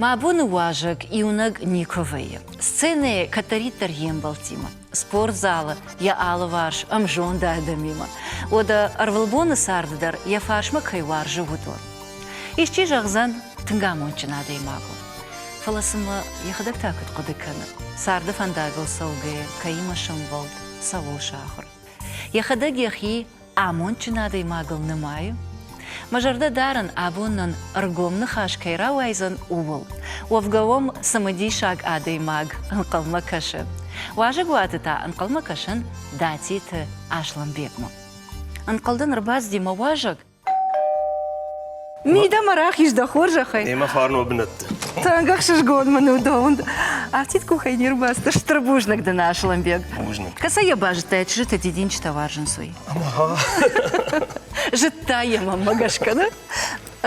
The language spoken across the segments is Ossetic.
Мӕ абоны уазӕг иунӕг никуы вӕййы. Сценӕйы кӕддӕриддӕр йе мбӕлттимӕ, спортзалы йӕ алыварс ӕмзонд адӕмимӕ. Уӕдӕ ӕрвылбоны царды дӕр йӕ фарсмӕ кӕй уарзы, уыдон. Исчи зӕгъдзӕн, тынг амондджын адӕймаг у. Фӕлӕ цымӕ йӕхӕдӕг та куыд хъуыды кӕны, царды фӕндагыл цӕугӕйӕ кӕимӕ сӕмбӕлд, цӕуыл сахуыр? Йӕхӕдӕг йӕхи амондджын адӕймагыл нымайы? Мӕ зӕрдӕ дарын, абон нын ӕргом ныхас кӕй рауайдзӕн, ууыл. Уӕвгӕ уӕм цымыдисаг адӕймаг ӕнхъӕлмӕ кӕсы. Уазӕгуаты та ӕнхъӕлмӕ кӕсын Датиты Аслӕнбегмӕ. Ӕнхъӕлдӕн ӕрбацыди мӕ уазӕг. Мидӕмӕ рахиз дӕ хорзӕхӕй. Немӕ фарн бынӕтты. Тынг ӕхсызгон мын у дӕ уынд. Афтид къухӕй не рбацыд. Стыр бузныг дын, Аслӕнбег. Бузныг. Кӕцӕй йӕ базыдтай, чызджытӕ дидинджытӕ уарзынц, уый? Зыдта йӕ мӕнмӕ гӕсгӕ, нӕ?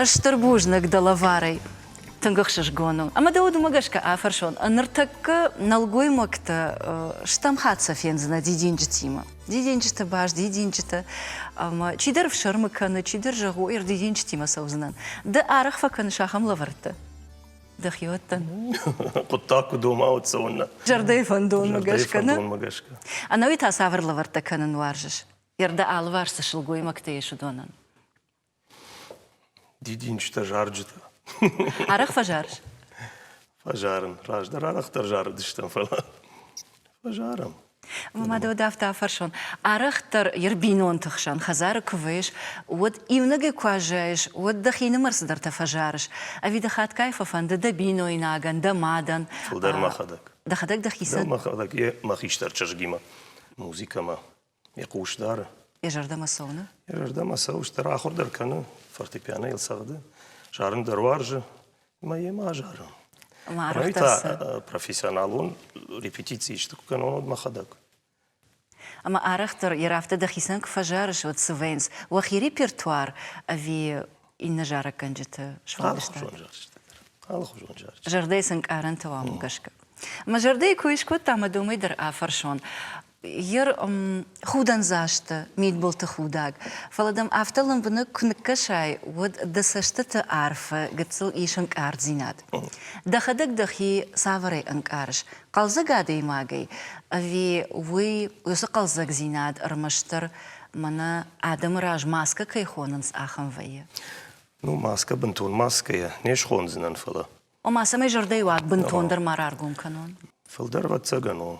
Стыр бузныг дӕ лӕварӕй. Тынг ӕхсызгон у. Ӕмӕ дӕ уд уымӕ гӕсгӕ афӕрсон. Ныртӕккӕ нӕлгоймӕгтӕ стӕм хатт сӕ фендзынӕ дидинджытимӕ. Дидинджытӕ бас, дидинджытӕ. Ӕмӕ чидӕр ӕфсӕрмы кӕны, чидӕр зӕгъы, ой, дидинджытимӕ цӕудзынӕн. Ды арӕх фӕкӕныс ахӕм лӕвӕрттӕ? Дӕхиуӕттӕн? Хъуыддаг куыд у, ма уӕд цӕуыннӕ? Зӕрдӕйы фӕндонмӕ гӕсгӕ, нӕ? Фӕндонмӕ гӕсгӕ. Ӕнӕуи та цавӕр лӕвӕрттӕ кӕнын уарзыс? Йӕ алыварс цы сылгоймӕгтӕ ис, уыдонӕн? Дидинджытӕ, зарджытӕ. Арӕх фӕзарыс? Фӕзарын. Раздӕр арӕхдӕр зарыдыстӕм, фӕлӕ фӕзарӕм. Мӕ дӕ афтӕ афӕрсон. Арӕхдӕр йе рбинонты хсӕн хӕдзары куы вӕййыс, уӕд иунӕгӕй куы аззайыс, уӕд дӕхинымӕр цыдӕртӕ фӕзарыс? Ӕви дӕ хатгай фӕфӕнды дӕ бинойнагӕн, дӕ мадӕн? Фылдӕр мӕхӕдӕг. Дӕхӕдӕг дӕхицӕн? Мӕхӕдӕг йе мӕ хистӕр чызгимӕ музыкӕмӕ йӕ хъус дары. Йӕ зӕрдӕмӕ цӕуы, Йӕ зӕрдӕмӕ цӕуы, стыр ахуыр дӕр кӕны, фортепианойыл цӕгъды, зарын дӕр уарзы, ӕмӕ йемӕ азары. Ӕмӕ та профессионалон репетици исты куы кӕнон, уӕд мӕхӕдӕг. Ӕмӕ арӕхдӕр йӕ афтӕ дӕхицӕн куы фӕзарыс, уӕд цы вӕййынц? Уӕхи репертуар ӕви иннӕ зарӕггӕнджыты сфӕлдыстад? Алыхуызон зарджытӕ. Зӕрдӕйы цы ӕнкъарӕнтӕ уа, уымӕ гӕсгӕ. Мӕ зӕрдӕйы кой скодта ӕмӕ дӕумӕй дӕр афӕрсон. Ер худӕндзасты, мидбылты худаг, фӕлӕ дӕм афтӕ лӕмбынӕг куы ныккӕсай, уӕд дӕ цӕстыты арфы гыццыл ис ӕнкъарддзинад. Дӕхӕдӕг дӕхи цавӕрӕй ӕнкъарыс? Хъӕлдзӕг адӕймагӕй ӕви уый уыцы хъӕлдзӕгдзинад ӕрмӕстдӕр мӕнӕ адӕмы раз маскӕ кӕй хонынц, ахӕм вӕййы? Ну, маскӕ бынтон маскӕйӕ не схондзынӕн, фӕлӕ. Ома, цӕмӕй зӕрдӕйы уаг бынтондӕр ма раргом кӕнон? Фылдӕр, ӕвӕццӕгӕн, у.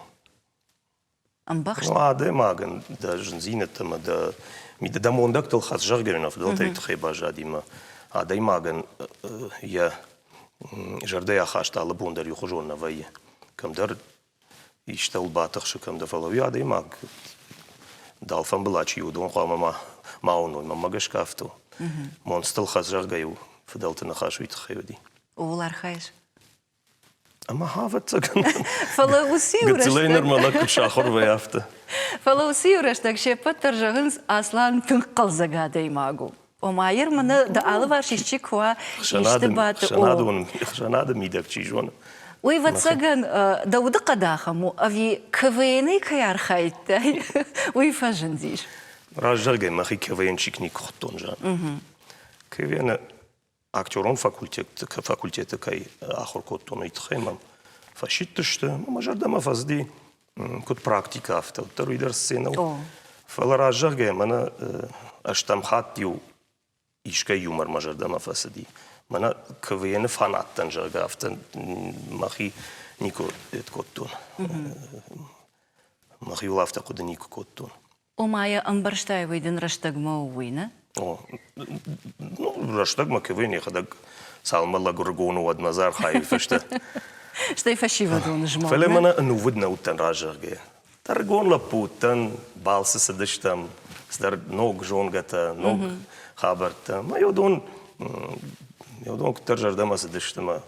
Ӕмбӕхст? Ну, адӕймагӕн дӕ зындзинӕдтӕ ӕмӕ дӕ дӕ мондӕгтыл хӕц, зӕгъгӕ, нӕ фыдӕлтӕй тыххӕй баззади ӕмӕ адӕймагӕн йӕ зӕрдӕйы ахаст алы бон дӕр иухуызон нӕ вӕййы. Кӕмдӕр истӕуыл батыхсы, кӕмдӕр, фӕлӕ уый адӕймаг дӕлфӕмбыла чи у, уыдон хъуамӕ ма, ма уыной. Мӕнмӕ гӕсгӕ афтӕ у. Монцтыл хӕц, зӕгъгӕ-иу фыдӕлты ныхас уый тыххӕй уыди. Ууыл архайыс? Ӕмӕ ӕвӕццӕгӕн. Фӕлӕ уыцы-иу рӕстӕг... Гыццылӕй нырмӕ лӕг куыд сахуыр вӕййы, афтӕ. Фӕлӕ уыцы-иу рӕстӕг се ппӕт дӕр зӕгъынц, Аслан тынг хъӕлдзӕг адӕймаг у. Ома, йер мӕнӕ дӕ алыварс исчи куы уа, исты бадты... Ӕхсӕнады мидӕг чи зоны. Уый, ӕвӕццӕгӕн, дӕ удыхъӕд ахӕм у, ӕви КВН-ӕй кӕй архайдтай, уый фӕзындис? Раст зӕгъгӕ, мӕхи КВНчик никуы хуыдтон, Жан. КВН-ы актерон факультеты кӕй ахуыр кодтон, уый тыххӕй мӕм фӕсидтысты. Мӕ зӕрдӕмӕ фӕцыди, куыд практикӕ, афтӕ уӕддӕр уый дӕр сценӕ у. Фӕлӕ раст зӕгъгӕйӕ, мӕнӕ ӕстӕм хатт-иу искӕй юмор мӕ зӕрдӕмӕ фӕцыди. Мӕнӕ КВН-ы фанат дӕн, зӕгъгӕ, афтӕ мӕхи никуы кодтон. Мӕхиуыл афтӕ хъуыды никуы кодтон. Ома йӕ ӕмбӕрстай, уый дын рӕстӕгмӕ у, уый, нӕ? О, ну, рӕстӕгмӕ КВН йӕхӕдӕг цалынмӕ лӕг ӕрыгон у, уӕдмӕ дзы архайы фӕстӕ. Стӕй фӕсивӕдон змӕлд. Фӕлӕ мӕнӕ ӕнувыд нӕ уыдтӕн разӕгъгӕ. Ӕрыгон лӕппу уыдтӕн, балцы цыдыстӕм, цыдӕр ног зонгӕтӕ, ног хабӕрттӕ. Мӕ уыдон, уыдон куыддӕр зӕрдӕмӕ цыдысты мӕ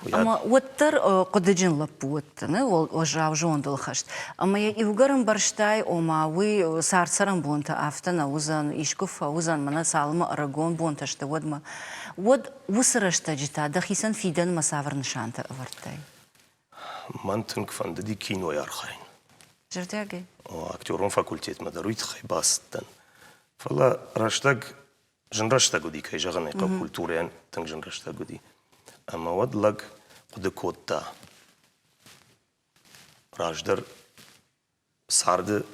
Ӕмӕ уӕддӕр хъуыдыджын лӕппу уыдтӕн, уӕззау зондыл хӕст. Ӕмӕ йӕ иугӕр ӕмбӕрстай, ома уый цард-цӕрӕнбонты афтӕ нӕ уыдзӕн, искуы фӕуыдзӕн, мӕнӕ цалынмӕ ӕрыгон бонтӕ сты, уӕдмӕ. Уӕд уыцы рӕстӕджы та дӕхицӕн фидӕнмӕ цавӕр нысантӕ ӕвӕрдтай? Мӕн тынг фӕндыди кинойы архайын. Зӕрдиагӕй? Актерон факультетмӕ дӕр уый тыххӕй бацыдтӕн. Фӕлӕ рӕстӕг зын рӕстӕг уыди, кӕй зӕгъын ӕй хъӕуы, культурӕйӕн тынг зын рӕстӕг уыди. Ӕмӕ уӕд лӕг хъуыды кодта, раздӕр царды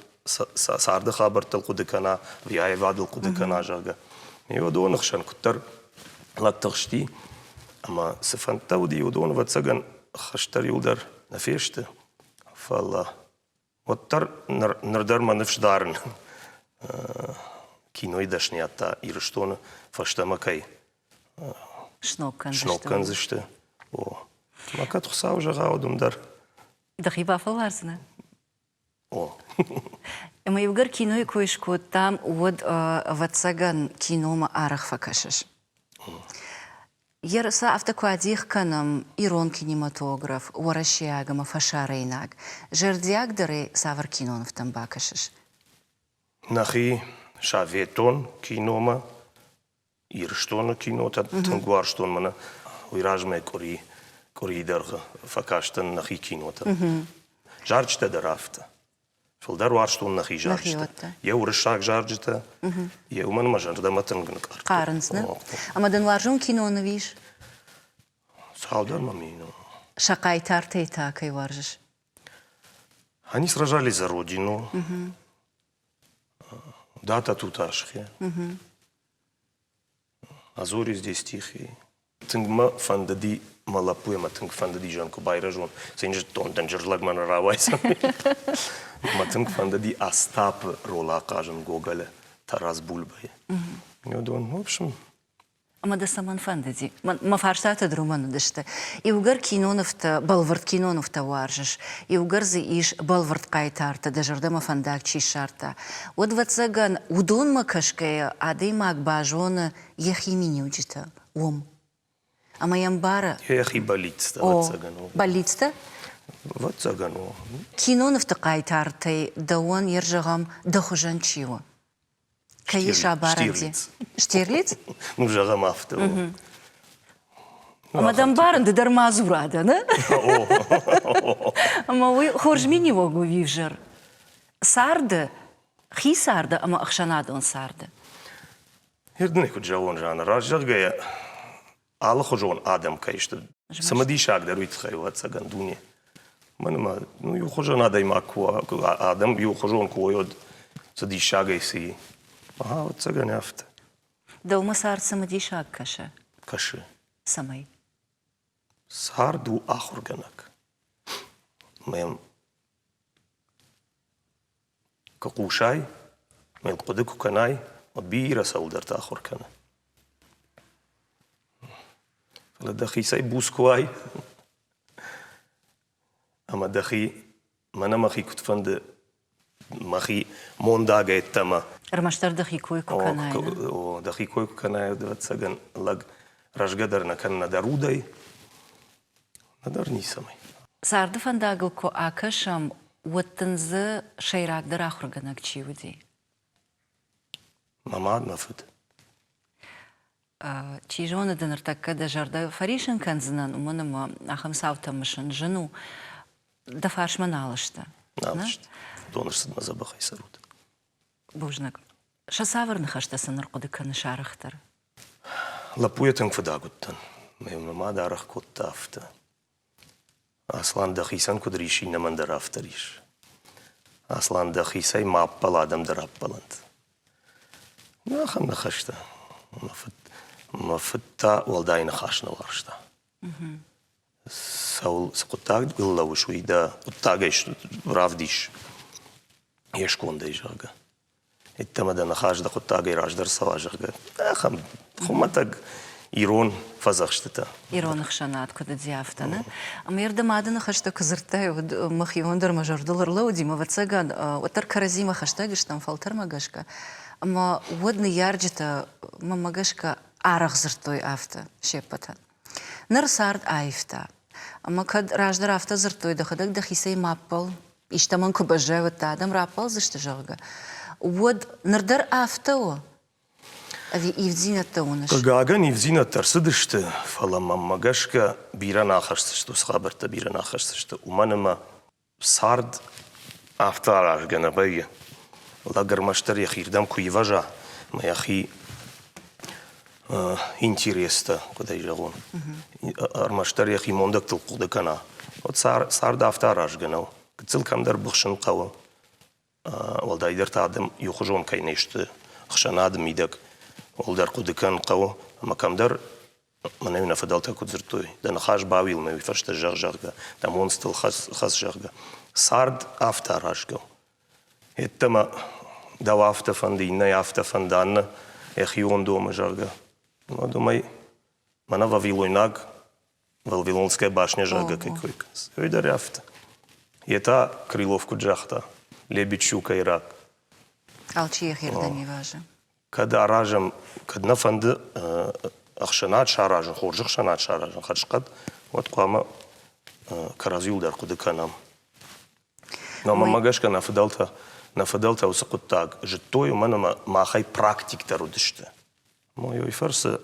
царды хабӕрттыл хъуыды кӕна, ӕви аивадыл хъуыды кӕна, зӕгъгӕ. Уыдоны хсӕн куыддӕр лӕг тыхсти, ӕмӕ цы фӕндтӕ уыди, уыдон, ӕвӕццӕгӕн, хӕстдӕр иуылдӕр нӕ фесты. Фӕлӕ уӕддӕр ныр дӕр мӕ ныфс дарын, кинойы дӕсныйад та Ирыстоны фӕстӕмӕ кӕй сног кӕндзысты. О, ӕмӕ кӕд Хуыцау зӕгъа, уӕд уым дӕр Дӕхи бафӕлвардзынӕ? О. Ӕмӕ иугӕр кинойы кой скодтам, уӕд, ӕвӕццӕгӕн, киномӕ арӕх фӕкӕсыс. Ерысы афтӕ куы адих кӕнӕм ирон кинематограф, уӕрӕсейаг ӕмӕ фӕсарӕйнаг, зӕрдиагдӕрӕй цавӕр кинонывтӕм бакӕсыс? Нӕхи советон киномӕ Ирыстоны кинотӕ тынг уарзтон мӕнӕ уый размӕ къуыри къуырийы дӕргъы фӕкастӕн нӕхи кинотӕ. Зарджытӕ дӕр афтӕ. Фылдӕр уарзтон нӕхи зарджытӕ. Йӕ уырыссаг зарджытӕ, йӕ уымӕн мӕ зӕрдӕмӕ тынг нкъардтой. Хъарынц, нӕ? Ӕмӕ дын уарзон киноныв ис? Цалдӕр мӕм и. Сӕ хъайтартӕй та кӕй уарзыс? Они сражались за родину. Дата Туташхи. А зори здесь тихие. Тынг мӕ фӕндыди, мӕ лӕппуйӕ мӕ тынг фӕндыди, зӕгъын, куы байрӕзон, цы зыдтон, дынджыр лӕг мӕ нӕ рауайдзӕн. Мӕ тынг фӕндыди Остапы ролы ахъазын Гоголы Тарас Бульбайы. Уыдон, в общем, Ӕмӕ дӕ цӕмӕн фӕндыди? Мӕ фарстатӕ дӕр уымӕн уыдысты. Иугӕр кинонывтӕ, бӕлвырд кинонывтӕ уарзыс, иугӕр дзы ис бӕлвырд хъайтартӕ, дӕ зӕрдӕмӕ фӕндаг чи ссардта, уӕд, ӕвӕццӕгӕн, уыдонмӕ кӕсгӕйӕ адӕймаг базоны йӕхи миниуджытӕ уым. Ӕмӕ йӕм бары. Йӕхи бӕллицтӕ, ӕвӕццӕгӕн. О, бӕллицтӕ? Ӕвӕццӕгӕн, о. Кинонывты хъайтартӕй дӕуӕн, йе рзӕгъӕм, дӕ хуызӕн чи у? Кӕй ис абарӕн? Штирлиц? Ну, зӕгъӕм афтӕ. Ӕмӕ дӕм барын, ды дӕр ма дзура дӕ, нӕ? Ӕмӕ уый хорз миниуӕг у ӕвзӕр царды, хи царды ӕмӕ ӕхсӕнадон царды. Ирдынӕй куыд зӕгъон, Жанна, раст зӕгъгӕйӕ, алыхуызон адӕм кӕй сты. Цымыдисагдӕр уый тыххӕй, ӕвӕццӕгӕн, дуне. Мӕн ӕмӕ ну, иухуызон адӕймаг куы уа, адӕм иухуызон куы уой, уӕд цы диссагӕй цы и. Ага, ӕвӕццӕгӕн, афтӕ. Дӕумӕ цард цымыдисаг кӕсы? Кӕсы. Цӕмӕй? Цард у ахуыргӕнӕг. Мӕм Куы хъусай, ӕмӕ йыл хъуыды куы кӕнай, уӕд бирӕ цӕуылдӕрты ахуыр кӕны. Фӕлӕ дӕхицӕй буц куы уай, ӕмӕ дӕхи, мӕнӕ мӕхи куыд фӕнды, мӕхи мондагӕй ӕддӕмӕ. Ӕрмӕстдӕр дӕхи кой куы кӕнай. О, дӕхи кой куы кӕнай, ӕвӕццӕгӕн, лӕг рӕзгӕ дӕр нӕ кӕны нӕдӕр удӕй, нӕдӕр ницӕмӕй. Царды фӕндагыл куы акӕсӕм, уӕд дын дзы сӕйрагдӕр ахуыргӕнӕг чи уыди? Мӕ мад, мӕ фыд. Чи зоны ды ныртӕккӕ дӕ зӕрдӕ фӕрисын кӕндзынӕн, уымӕн ӕмӕ ахӕм цаутӕ мысын зын у. Дӕ фарсмӕ нал сты. Нал сты. Доны рцыдмӕ дзӕбӕхӕй цӕрут. Бузныг. Сӕ цавӕр ныхӕстӕ сын ӕрхъуыды кӕныс арӕхдӕр? Лӕппуйӕ тынг фыдаг уыдтӕн. Мӕ мад арӕх кодта афтӕ. Аслан, дӕхицӕн куыд рис, иннӕмӕн дӕр афтӕ рис. Аслан, дӕхицӕй ма ӕппӕл, адӕм дӕр ӕппӕлӕнт. Ахӕм ныхӕстӕ. Мӕ фыд, мӕ фыд та уӕлдай ныхас нӕ уарзта. Цӕуыл, цы хъуыддагыл лӕууыс, уый дӕ хъуыддагӕй равдис йе скондӕй, зӕгъгӕ. Йеддӕмӕ дӕ ныхас дӕ хъуыддагӕй раздӕр цӕуа, зӕгъгӕ, ахӕм хуымӕтӕг ирон фӕдзӕхстытӕ. Ирон ӕхсӕнад куыд уыди, афтӕ, нӕ? Ӕмӕ йе мады ныхӕстӕ куы дзырдтай, уӕд мӕхион дӕр мӕ зӕрдыл ӕрлӕууыди, ӕмӕ, ӕвӕццӕгӕн, уӕддӕр кӕрӕдзимӕ хӕстӕг стӕм фӕлтӕрмӕ гӕсгӕ. Ӕмӕ уӕд ныййарджытӕ, мӕнмӕ гӕсгӕ, арӕх дзырдтой афтӕ се ппӕтӕн. Ныр цард аивта. Ӕмӕ кӕд раздӕр афтӕ дзырдтой, дӕхӕдӕг дӕхицӕй ма ппӕл, истӕмӕн куы баззай, уӕд дӕ адӕм раппӕлдзысты, зӕгъгӕ, уӕд ныр дӕр афтӕ у? Ӕви ивддзинӕдтӕ уыныс? Хъыгагӕн, ивддзинӕдтӕ ӕрцыдысты, фӕлӕ мӕнмӕ гӕсгӕ бирӕ нӕ ахӕсдзысты, уыцы хабӕрттӕ бирӕ нӕ ахӕсдзысты, уымӕн ӕмӕ цард афтӕ аразгӕ нӕ вӕййы. Лӕг ӕрмӕстдӕр йӕхирдӕм куы ивӕза ӕмӕ йӕхи интерестӕ, куыд ӕй зӕгъон, ӕрмӕстдӕр йӕхи мондӕгтыл хъуыды кӕна, уӕд цард афтӕ аразгӕ нӕу. Гыццыл кӕмдӕр быхсын хъӕуы. Уӕлдайдӕр та адӕм иухуызон кӕй не сты ӕхсӕнады мидӕг, уӕлдӕр хъуыды кӕнын хъӕуы ӕмӕ кӕмдӕр мӕнӕ нӕ фыдӕлтӕ куыд дзырдтой, дӕ ныхас бауил мӕ уый фӕстӕ зӕгъ, зӕгъгӕ, дӕ монцтыл хӕц, хӕц, зӕгъгӕ. Цард афтӕ аразгӕ у. Йеддӕмӕ дӕу афтӕ фӕнды, иннӕйы афтӕ фӕнды, аннӕ йӕхион домы, зӕгъгӕ. Уӕд уымӕй мӕнӕ вавилойнаг, Вавилонская башня, зӕгъгӕ, кӕй кой кӕнынц, уый дӕр афтӕ. Йе та Крылов куыд загъта, лебедь щука и рак. Алчи йӕхирдӕм ивазы. Кӕд аразӕм, кӕд нӕ фӕнды ӕхсӕнад саразын, хорз ӕхсӕнад саразын хӕрзхъӕд, уӕд хъуамӕ кӕрӕдзиуыл дӕр хъуыды кӕнӕм. Но мӕнмӕ гӕсгӕ нӕ фыдӕлтӕ, нӕ фыдӕлтӕ уыцы хъуыддаг зыдтой, уымӕн ӕмӕ махӕй практиктӕр уыдысты. Уый фӕрцы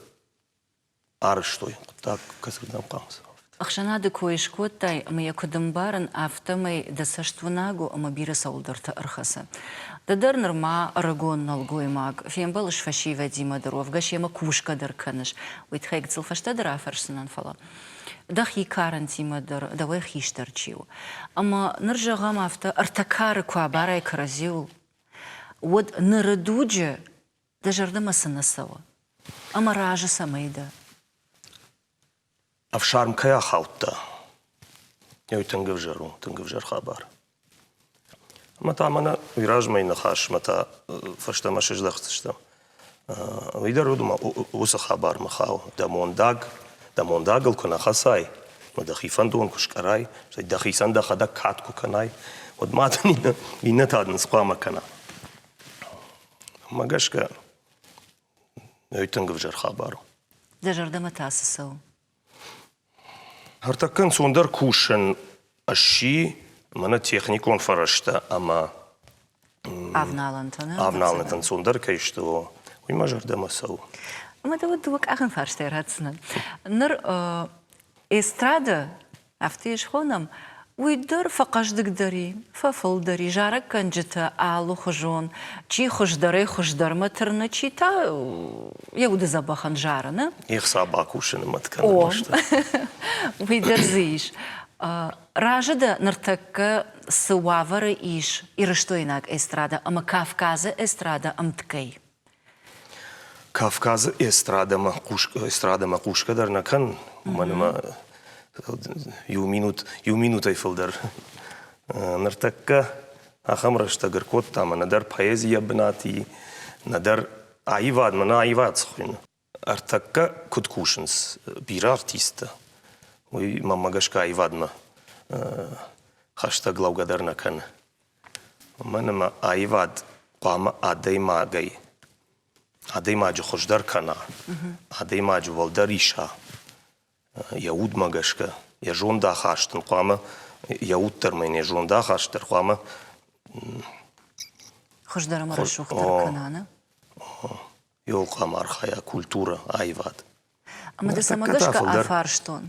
арӕзтой хъуыддаг кӕцырдӕм хъуамӕ цӕуа. Ӕхсӕнады кой скодтай ӕмӕ йӕ куыд ӕмбарын, афтӕмӕй дӕ цӕст уынаг у ӕмӕ бирӕ цӕуылдӕрты ӕрхӕцы. Ды дӕр нырма ӕрыгон нӕлгоймаг, фембӕлыс фӕсивӕдимӕ дӕр, уӕвгӕ семӕ кусгӕ дӕр кӕныс. Уый тыххӕй гыццыл фӕстӕдӕр афӕрсдзынӕн, фӕлӕ дӕхи карӕнтимӕ дӕр дӕуӕй хистӕр чи у. Ӕмӕ ныр зӕгъӕм афтӕ, ӕртӕ кары куы абарай кӕрӕдзиуыл, уӕд ныры дуджы дӕ зӕрдӕмӕ цы нӕ цӕуы ӕмӕ разы цӕмӕй дӕ? Ӕфсарм кӕй ахаудта, уый тынг ӕвзӕр у, тынг ӕвзӕр хабар. Ӕмӕ та мӕнӕ уый размӕйы ныхасмӕ та фӕстӕмӕ сыздӕхдзыстӕм. Уый дӕр уыд уыцы хабармӕ хауы. Дӕ мондаг, дӕ мондагыл куы нӕ хӕцай, ӕмӕ дӕхи фӕндон куы скъӕрай, стӕй дӕхицӕн дӕхӕдӕг кад куы кӕнай, уӕд ма дын иннӕтӕ дын цы хъуамӕ кӕна? Мӕ гӕсгӕ, уый тынг ӕвзӕр хабар у. Дӕ зӕрдӕмӕ та цы цӕуы? Ӕртӕккӕ ӕнцондӕр кусын сси мӕнӕ техникон фӕрӕзтӕ ӕмӕ авналӕнтӕ, нӕ? Авналӕнтӕ ӕнцондӕр кӕй сты, уый мӕ зӕрдӕмӕ цӕуы. Ӕмӕ дӕ уӕд дыууӕ къахын фарстӕй ратдзынӕн. Ныр эстрадӕ афтӕ йӕ схонӕм, уый дӕр фӕхъӕздыгдӕр и, фӕфылдӕр и, зарӕггӕнджытӕ алыхуызон, чи хуыздӕрӕй хуыздӕрмӕ тырны, чи та йӕ уды дзӕбӕхӕн зары, нӕ? Ӕхца бакусыны мӕт кӕны сты. Уый дӕр дзы ис. Разы дӕ ныртӕккӕ цы уавӕры ис ирыстойнаг эстрадӕ ӕмӕ Кавказы эстрадӕ ӕмткӕй? Кавказы эстрадӕмӕ, эстрадӕмӕ хъусгӕ дӕр нӕ кӕн, уымӕн ӕмӕ иу минут, иу минутӕй фылдӕр. Ныртӕккӕ ахӕм рӕстӕг ӕркодта ӕмӕ нӕдӕр поэзи йӕ бынат и, нӕдӕр аивад, мӕнӕ аивад цы хуыйны. Ӕртӕккӕ куыд кусынц бирӕ артисттӕ, уый мӕнмӕ гӕсгӕ аивадмӕ хӕстӕг лӕугӕ дӕр нӕ кӕны. Уымӕн ӕмӕ аивад хъуамӕ адӕймагӕй адӕймаджы хуыздӕр кӕна, адӕймаджы уӕлдӕр иса йӕ удмӕ гӕсгӕ, йӕ зондахаст ын хъуамӕ, йӕ уд дӕр ма йын йӕ зондахаст дӕр хъуамӕ хуыздӕр ӕмӕ рӕсугъддӕр кӕна, нӕ? Йыл хъуамӕ архайа культурӕ, аивад. Ӕмӕ дӕ цӕмӕ гӕсгӕ афарстон?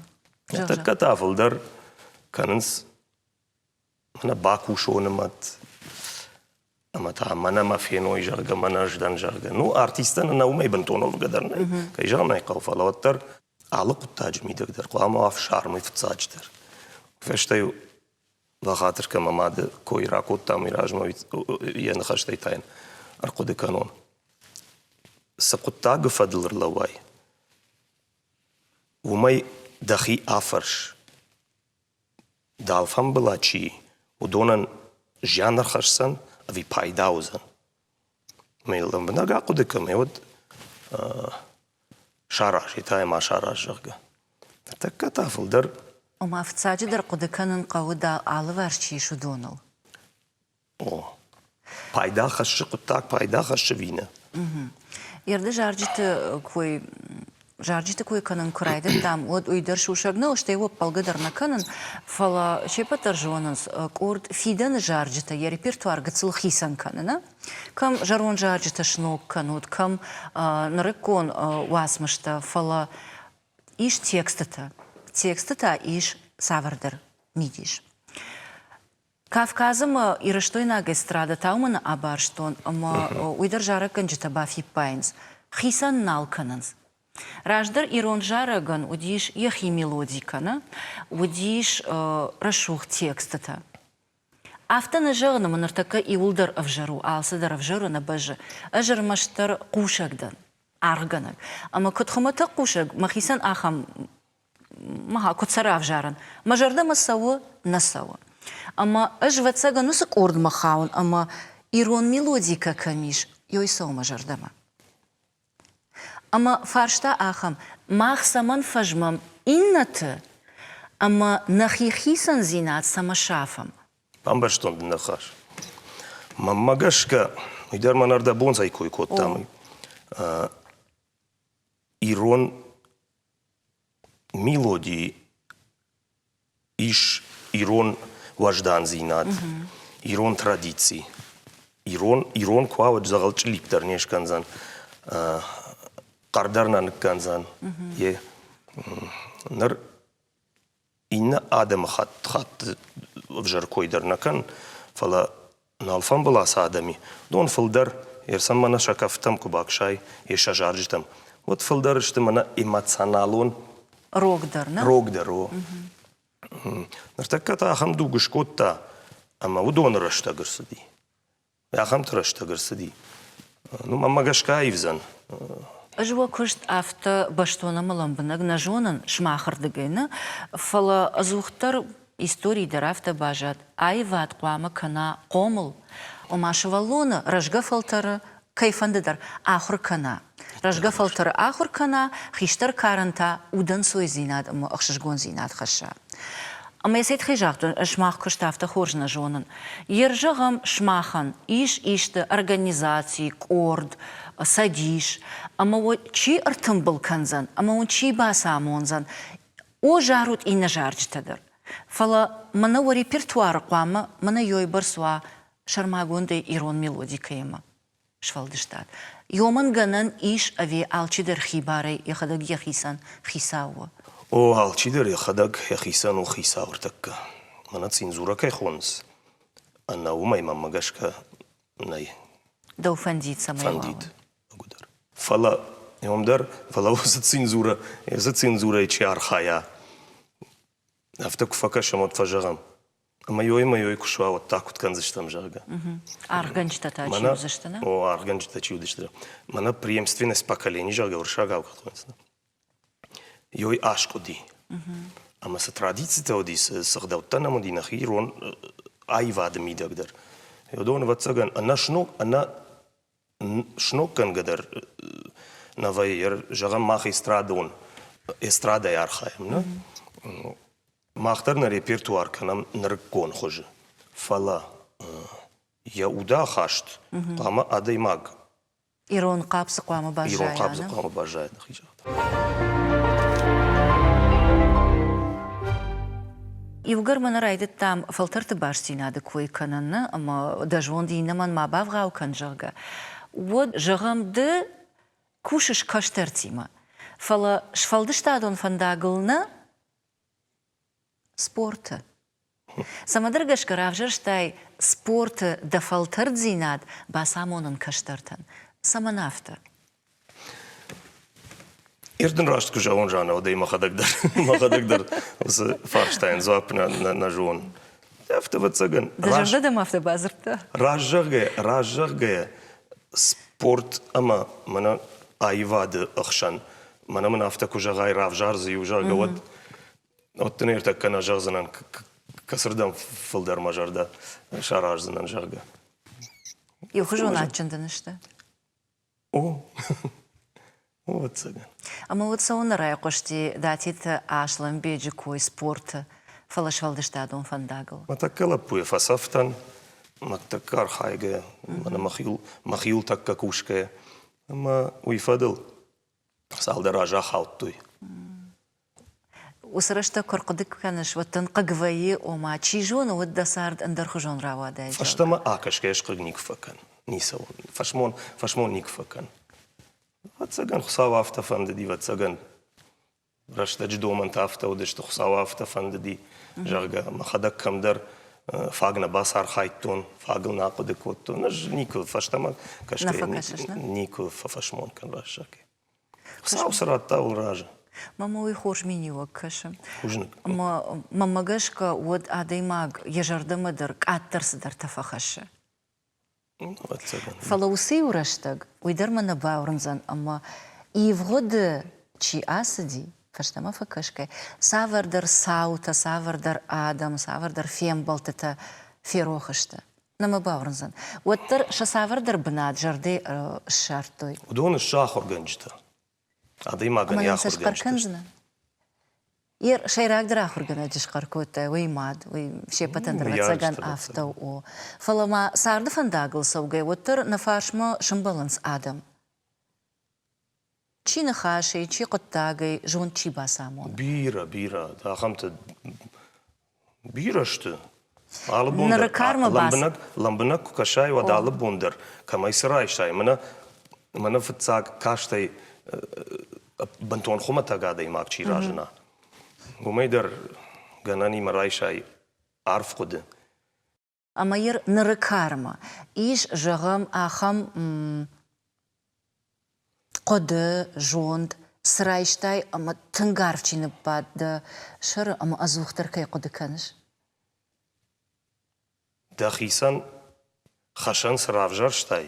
Ныртӕккӕ та фылдӕр кӕнынц мӕнӕ бакусоны мӕт ӕмӕ та мӕнӕ мӕ феной, зӕгъгӕ, мӕнӕ ӕз дӕн, зӕгъгӕ. Ну, артисттӕн ӕнӕ уымӕй бынтон ӕвгӕ дӕр нӕй, кӕй зӕгъын ӕй хъӕуы, фӕлӕ уӕддӕр алы хъуыддаджы мидӕг дӕр хъуамӕ уа ӕфсармӕй фыццаджыдӕр. Фӕстӕ-иу бахатыр кӕн, мӕ мады кой ракодтам уый размӕ йӕ ныхӕстӕй та йын ӕрхъуыды кӕнон. Цы хъуыддагы фӕдыл ӕрлӕууай, уымӕй дӕхи афӕрс. Дӕ алфамбыла чи, уыдонӕн зиан ӕрхӕсдзӕн ӕви пайда уыдзӕн? Ӕмӕ йыл лӕмбынӕг ахъуыды кӕн, уӕд сараз, йе та йӕ ма сараз, зӕгъгӕ. Ныртӕккӕ та фылдӕр Ома, фыццаджыдӕр хъуыды кӕнын хъӕуы дӕ алыварс чи ис, уыдоныл. О, пайда хӕссы хъуыддаг, пайда хӕссы ӕви нӕ? Ерды зарджыты кой зарджыты кой кӕнын куы райдыдтам, уӕд уый дӕр сусӕг нӕу, стӕй ӕппӕлгӕ дӕр нӕ кӕнын, фӕлӕ се ппӕт дӕр зонынц, къорд фидӕны зарджытӕ йӕ репертуар гыццыл хицӕн кӕны, нӕ? Кӕм зӕронд зарджытӕ сног кӕнут, кӕм нырыккон уацмыстӕ, фӕлӕ ис текстытӕ. Текстытӕ ис цавӕрдӕр мидис. Кавказы ма ирыстойнаг эстрадӕ та уымӕн абарстон, ӕмӕ уый дӕр зарӕггӕнджытӕ бафиппайынц, хицӕн нал кӕнынц. Раздӕр ирон зарӕгӕн уыдис йӕхи мелодикӕ, нӕ? Уыдис рӕсугъд текстытӕ. Афтӕ нӕ зӕгъын, ӕмӕ ныртӕккӕ иуылдӕр ӕвзӕр у, алцыдӕр ӕвзӕр у, нӕ бӕззы. Ӕз ӕрмӕстдӕр хъусӕг дӕн, аргъгӕнӕг. Ӕмӕ куыд хуымӕтӕг хъусӕг, мӕхицӕн ахӕм мӕ куыд сӕ равзарын, мӕ зӕрдӕмӕ цӕуы, нӕ цӕуы. Ӕмӕ ӕз, ӕвӕццӕгӕн, уыцы къордмӕ хауын ӕмӕ ирон мелодикӕ кӕм ис, ёй цӕуы мӕ зӕрдӕмӕ. Ӕмӕ фарста ахӕм, мах цӕмӕн фӕзмӕм иннӕты ӕмӕ нӕхи хицӕндзинад цӕмӕ сафӕм? Бамбӕрстон дын ныхас. Мӕнмӕ гӕсгӕ, уый дӕр мӕн ӕрдӕбон цӕй кой кодтам, ирон мелодийы ис ирон уӕздандзинад, ирон традици. Ирон, ирон куы уа, уӕд дзӕгъӕл чъыллипп дӕр не скӕндзӕн, хъӕр дӕр нӕ ныккӕндзӕн. Е ныр иннӕ адӕмы хатт, хатт ӕвзӕр кой дӕр нӕ кӕн, фӕлӕ нал фӕмбӕла цы адӕми, уыдон фылдӕр, Ерсӕн мӕнӕ сӕ кӕфтӕм куы баксай, йе сӕ зарджытӕм, уӕд фылдӕр сты мӕнӕ эмоционалон Рогдӕр, нӕ? Рогдӕр, о. Ныртӕккӕ та ахӕм дуг скодта, ӕмӕ уыдоны рӕстӕг ӕрцыди. Ахӕмты рӕстӕг ӕрцыди. Ну, мӕнмӕ гӕсгӕ аивдзӕн. Ӕз уӕ куыст афтӕ бӕстон ӕмӕ лӕмбынӕг нӕ зонын сымахырдыгӕй, нӕ, фӕлӕ ӕдзухдӕр истори дӕр афтӕ баззад, аивад хъуамӕ кӕна хъомыл, ома сывӕллоны рӕзгӕ фӕлтӕры кӕйфӕнды дӕр ахуыр кӕна. Рӕзгӕ фӕлтӕры ахуыр кӕна, хистӕр карӕн та удӕнцойдзинад ӕмӕ ӕхсызгондзинад хӕсса. Ӕмӕ йӕ цӕй загътон, ӕз сымах куыст афтӕ хорз нӕ зонын. Йе рзӕгъӕм сымахӕн ис исты организаци, къорд, цӕдис, ӕмӕ уӕ чи ӕртымбыл кӕндзӕн ӕмӕ уын чи бацамондзӕн, о, зарут иннӕ зарджытӕ дӕр. Фӕлӕ мӕнӕ уӕ репертуары хъуамӕ мӕнӕ ёйбӕрц уа сӕрмагондӕй ирон мелодикӕимӕ сфӕлдыстад. Ёмӕн гӕнӕн ис ӕви алчидӕр хибарӕй йӕхӕдӕг йӕхицӕн хицау у? О, алчидӕр йӕхӕдӕг йӕхицӕн у хицау ӕртӕккӕ. Мӕнӕ цензурӕ кӕй хонынц, ӕнӕ уымӕй мӕнмӕ гӕсгӕ нӕй. Дӕу фӕндид, цӕмӕй Фӕндид, мӕгуыдӕр. Фӕлӕ уым дӕр, фӕлӕ уыцы цензурӕ, уыцы цензурӕйы чи архайа, афтӕ куы фӕкӕсӕм, уӕд фӕзӕгъӕм, ӕмӕ ёй ӕмӕ ёй куы суа, уӕд та куыд кӕндзыстӕм, зӕгъгӕ. Аргъгӕнджытӕ та чи уыдзысты, нӕ? О, аргъгӕнджытӕ чи уыдысты. Мӕнӕ преемственность поколений, зӕгъгӕ, уырыссагау куыд хонынц. Ёй аскъуыди. Ӕмӕ цы традицитӕ уыди, цы гъдӕуттӕ нӕм уыди нӕхи ирон аивады мидӕг дӕр, уыдон, ӕвӕццӕгӕн, ӕнӕ сног, ӕнӕ сноггӕнгӕ дӕр нӕ вӕййы. Зӕгъӕм, мах эстрадон, эстрадӕй архайӕм, нӕ? Мах дӕр нӕ репертуар кӕнӕм нырыккон хуызы, фӕлӕ йӕ удахаст хъуамӕ адӕймаг Ирон хъапсы хъуамӕ баззайа. Ирон хъапсы хъуамӕ баззайа, нӕхи загъта. Иугӕр мӕнӕ райдыдтам фӕлтӕрты бастдзинады кой кӕнын ӕмӕ дӕ зонд иннӕмӕн ма бавгъау кӕн, зӕгъгӕ, уӕд, зӕгъӕм, ды кусыс кӕстӕртимӕ, фӕлӕ сфӕлдыстадон фӕндагыл нӕ, спорты. Цӕмӕдӕр гӕсгӕ равзӕрстай спорты дӕ фӕлтӕрддзинад бацамонын кӕстӕртӕн. Цӕмӕн афтӕ? Ир дын раст куы зӕгъон, Жанна, уӕд ӕй мӕхӕдӕг дӕр, мӕхӕдӕг дӕр уыцы фарстайӕн дзуапп нӕ, нӕ, нӕ зонын. Афтӕ, ӕвӕццӕгӕн. Дӕ зӕрдӕ дӕм афтӕ бадзырдта? Раззӕгъгӕ, раззӕгъгӕ спорт ӕмӕ мӕнӕ аивады ӕхсӕн, мӕнӕ мын афтӕ куы зӕгъай, равзар дзы иу, зӕгъгӕ, уӕд Уӕд дын ӕртӕккӕ нӕ зӕгъдзынӕн, кӕцырдӕм фылдӕр мӕ зӕрдӕ сараздзынӕн, зӕгъгӕ. Иухуызон адджын дын сты? О, ӕвӕццӕгӕн. Ӕмӕ уӕд цӕуылнӕ райхъуысти Датиты Аслӕнбеджы кой спорты, фӕлӕ сфӕлдыстадон фӕндагыл? Мӕ тӕккӕ лӕппуйӕ фӕцӕфтӕн, мӕ тӕккӕ архайгӕ, мӕнӕ мӕхиуыл тӕккӕ кусгӕ. Ӕмӕ уый фӕдыл цалдӕр азы ахаудтой. Уыцы рӕстӕг куы ӕрхъуыды кӕныс, уӕд дын хъыг вӕййы, ома, чи зоны, уӕд дӕ цард ӕндӕрхуызон рауадаид. Фӕстӕмӕ акӕсгӕ ӕз хъыг никуы фӕкӕн. Ницӕуыл. Фӕсмон, фӕсмон никуы фӕкӕн. Ӕвӕццӕгӕн, Хуыцау афтӕ фӕндыди, ӕвӕццӕгӕн, рӕстӕджы домӕнтӕ афтӕ уыдысты, Хуыцау афтӕ фӕндыди, зӕгъгӕ, мӕхӕдӕг кӕмдӕр фаг нӕ бацархайдтон, фагыл нӕ ахъуыды кодтон. Ӕз никуы фӕстӕмӕ кӕсгӕйӕ никуы фӕфӕсмон кӕн раст зӕгъгӕ. Хуыцау цы радта, уыл разы. Мӕнмӕ уый хорз миниуӕг кӕсы. Бузныг. Мӕнмӕ гӕсгӕ, уӕд адӕймаг йӕ зӕрдӕмӕ дӕр къаддӕр цыдӕртӕ фӕхӕссы. Фӕлӕ уыцы иу рӕстӕг уый дӕр мӕ нӕ бауырндзӕн, ӕмӕ ивгъуыды чи ацыди, фӕстӕмӕ фӕкӕсгӕ, цавӕрдӕр цаутӕ, цавӕрдӕр адӕм, цавӕрдӕр фембӕлдтытӕ ферох сты. Нӕ мӕ бауырндзӕн. Уӕддӕр сӕ цавӕрдӕр бынат зӕрдӕ ссардтой. Уыдон сты ахуыргӕнджытӕ. Адӕймагӕн йӕ ахуыргӕнджытӕ. Йе сӕйрагдӕр ахуыргӕнӕджы схъӕр кодтай, уый мад, уый се ппӕтӕн дӕр ӕвӕццӕгӕн афтӕ у. Фӕлӕ ма царды фӕндагыл цӕугӕ уӕддӕр нӕ фарсмӕ сӕмбӕлынц адӕм. Чи ныхасӕй, чи хъуыддагӕй зонд чи бацамоны. Бирӕ, бирӕ. Ахӕмтӕ бирӕ сты. Алы бон дӕр лӕмбынӕг, лӕмбынӕг куы кӕсай, уӕд алы бон дӕр кӕмӕй цы райсай, мӕнӕ, мӕнӕ фыццаг кастӕй бынтон хуымӕтӕг адӕймаг чи разына, уымӕй дӕр гӕнӕнимӕ райсай арф хъуыды. Ӕмӕ ныры кармӕ ис, зӕгъӕм, ахӕм хъуыды, зонд, цы райстай ӕмӕ тынг арф чи ныббадт дӕ сӕры ӕмӕ ӕдзухдӕр кӕй хъуыды кӕныс? Дӕхицӕн хӕсӕн цы равзӕрстай,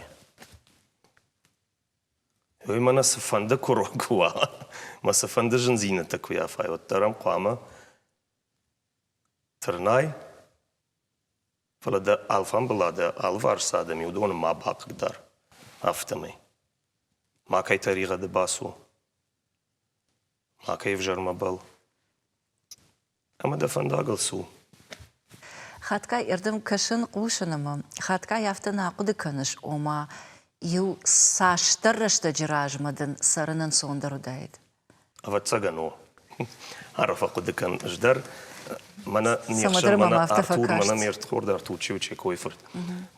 уый мӕнӕ цыфӕнды куырой куы уа, мӕ цыфӕнды зындзинӕдтӕ куы йафай, уӕддӕр ӕм хъуамӕ тырнай, фӕлӕ дӕ алфамбыла дӕ алыварс цы адӕм и, уыдоны ма бахъыгдар, афтӕмӕй. Макӕй тӕригъӕды бацу, макӕй ӕвзӕрмӕ бӕлл ӕмӕ дӕ фӕндагыл цу. Хатгай ӕрдӕм кӕсын, хъусын ӕмӕ хатгай афтӕ нӕ ахъуыды кӕныс, ома иу цасдӕр рӕстӕджы размӕ дын цӕрын ӕнцондӕр уыдаид. Ӕвӕццӕгӕн, о. Арф ахъуыды кӕн ӕз дӕр. Мӕнӕ не хсӕн, мӕнӕ Артур, мӕнӕ ме рдхорд Артур Чеучекойы фырт.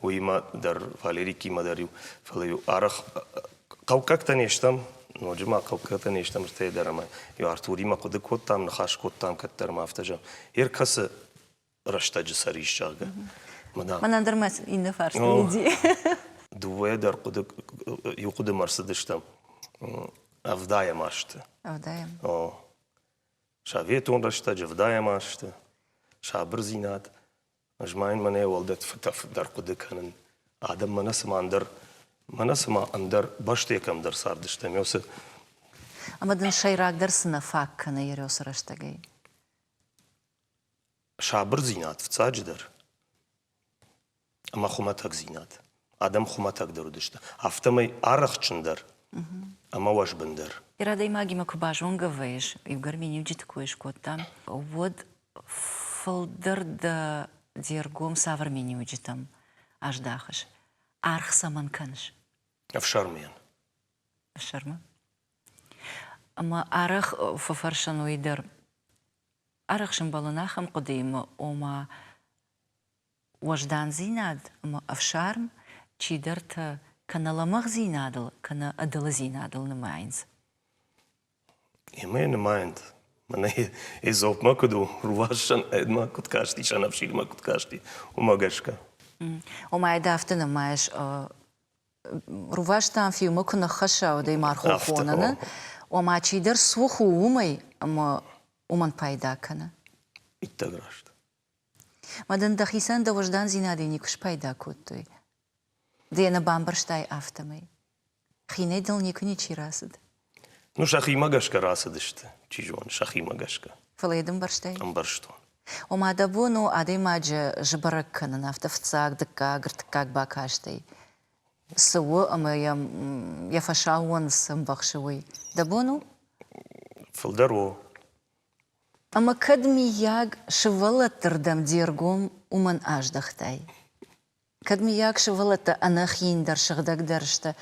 Уыимӕ дӕр, Валерикимӕ дӕр-иу, фӕлӕ-иу арӕх хъӕуккӕгтӕ не стӕм, ноджы ма хъӕуккӕгтӕ не стӕм ӕртӕйӕ дӕр ӕмӕ иу Артуримӕ хъуыды кодтам, ныхас кодтам кӕддӕр ӕмӕ афтӕ зӕгъ, ӕркӕсы рӕстӕджы сӕр ис, зӕгъгӕ. Мӕнӕн дӕр мӕ иннӕ фарст уыди. Дыууӕ дӕр хъуыды, иу хъуыдымӕ ӕрцыдыстӕм. Ӕвдайӕм азты. Ӕвдайӕм. О. Советон рӕстӕджы ӕвдайӕм азты. Сабырдзинад. Ӕз ма йын мӕнӕ уӕлдӕф дӕр хъуыды кӕнын. Адӕм мӕнӕ цыма ӕндӕр, мӕнӕ цыма ӕндӕр бӕстӕйы кӕмдӕр цардыстӕм. Уыцы Ӕмӕ дын сӕйрагдӕр цы нӕ фаг кӕны Ересы рӕстӕгӕй? Сабырдзинад, фыццаджыдӕр, ӕмӕ хуымӕтӕгдзинад. Адӕм хуымӕтӕгдӕр уыдысты, афтӕмӕй арӕхстджындӕр ӕмӕ уӕзбындӕр. Ир адӕймагимӕ куы базонгӕ вӕййыс, иугӕр миниуджыты кой скодтам, уӕд фылдӕр дӕ де ргом цавӕр миниуджытӕм аздахыс? Аргъ цӕмӕн кӕныс? Ӕфсӕрмыйӕн. Ӕфсӕрмы? Ӕмӕ арӕх фӕфӕрсын уый дӕр, Арӕх сӕмбӕлын ахӕм хъуыдыимӕ, ома уӕздандзинад ӕмӕ ӕфсарм чидӕртӕ кӕнӕ лӕмӕгъдзинадыл, кӕнӕ ӕдылыдзинадыл нымайынц. Ӕмӕ йӕ нымайынц. Мӕнӕ Эзопмӕ куыд у, рувасӕн ӕдмӕ куыд касти, сӕнӕфсирмӕ куыд касти, уымӕ гӕсгӕ. Ома ды афтӕ нымайыс, рувӕстӕм фиумӕ куы ныххӕсса, уӕд ӕй мархо хоныны, ома чидӕр цух у уымӕй ӕмӕ уымӕн пайда кӕны. Иттӕг раст. Мӕ дын дӕхицӕн дӕ уӕздандзинадӕй никуы спайда кодтой. Ды йӕ нӕ бамбӕрстай афтӕмӕй. Хинӕй дыл никуы ничи рацыд. Ну, сӕхимӕ гӕсгӕ рацыдысты, чи зоны, сӕхимӕ гӕсгӕ. Фӕлӕ йӕ ды ӕмбӕрстай? Ӕмбӕрстон. Ома дӕ бон у адӕймаджы сбӕрӕг кӕнын афтӕ фыццаг, дыккаг, ӕртыккаг бакастӕй. Цы у ӕмӕ йӕм йӕ фӕсаууон цы ӕмбӕхсы, уый. Дӕ бон у? Фылдӕр у. Ӕмӕ кӕд, миййаг, сывӕллӕтты рдӕм де ргом уымӕн аздӕхтай? Кӕд, миййаг, сывӕллӕттӕ ӕнӕхиндӕр, сыгъдӕгдӕр сты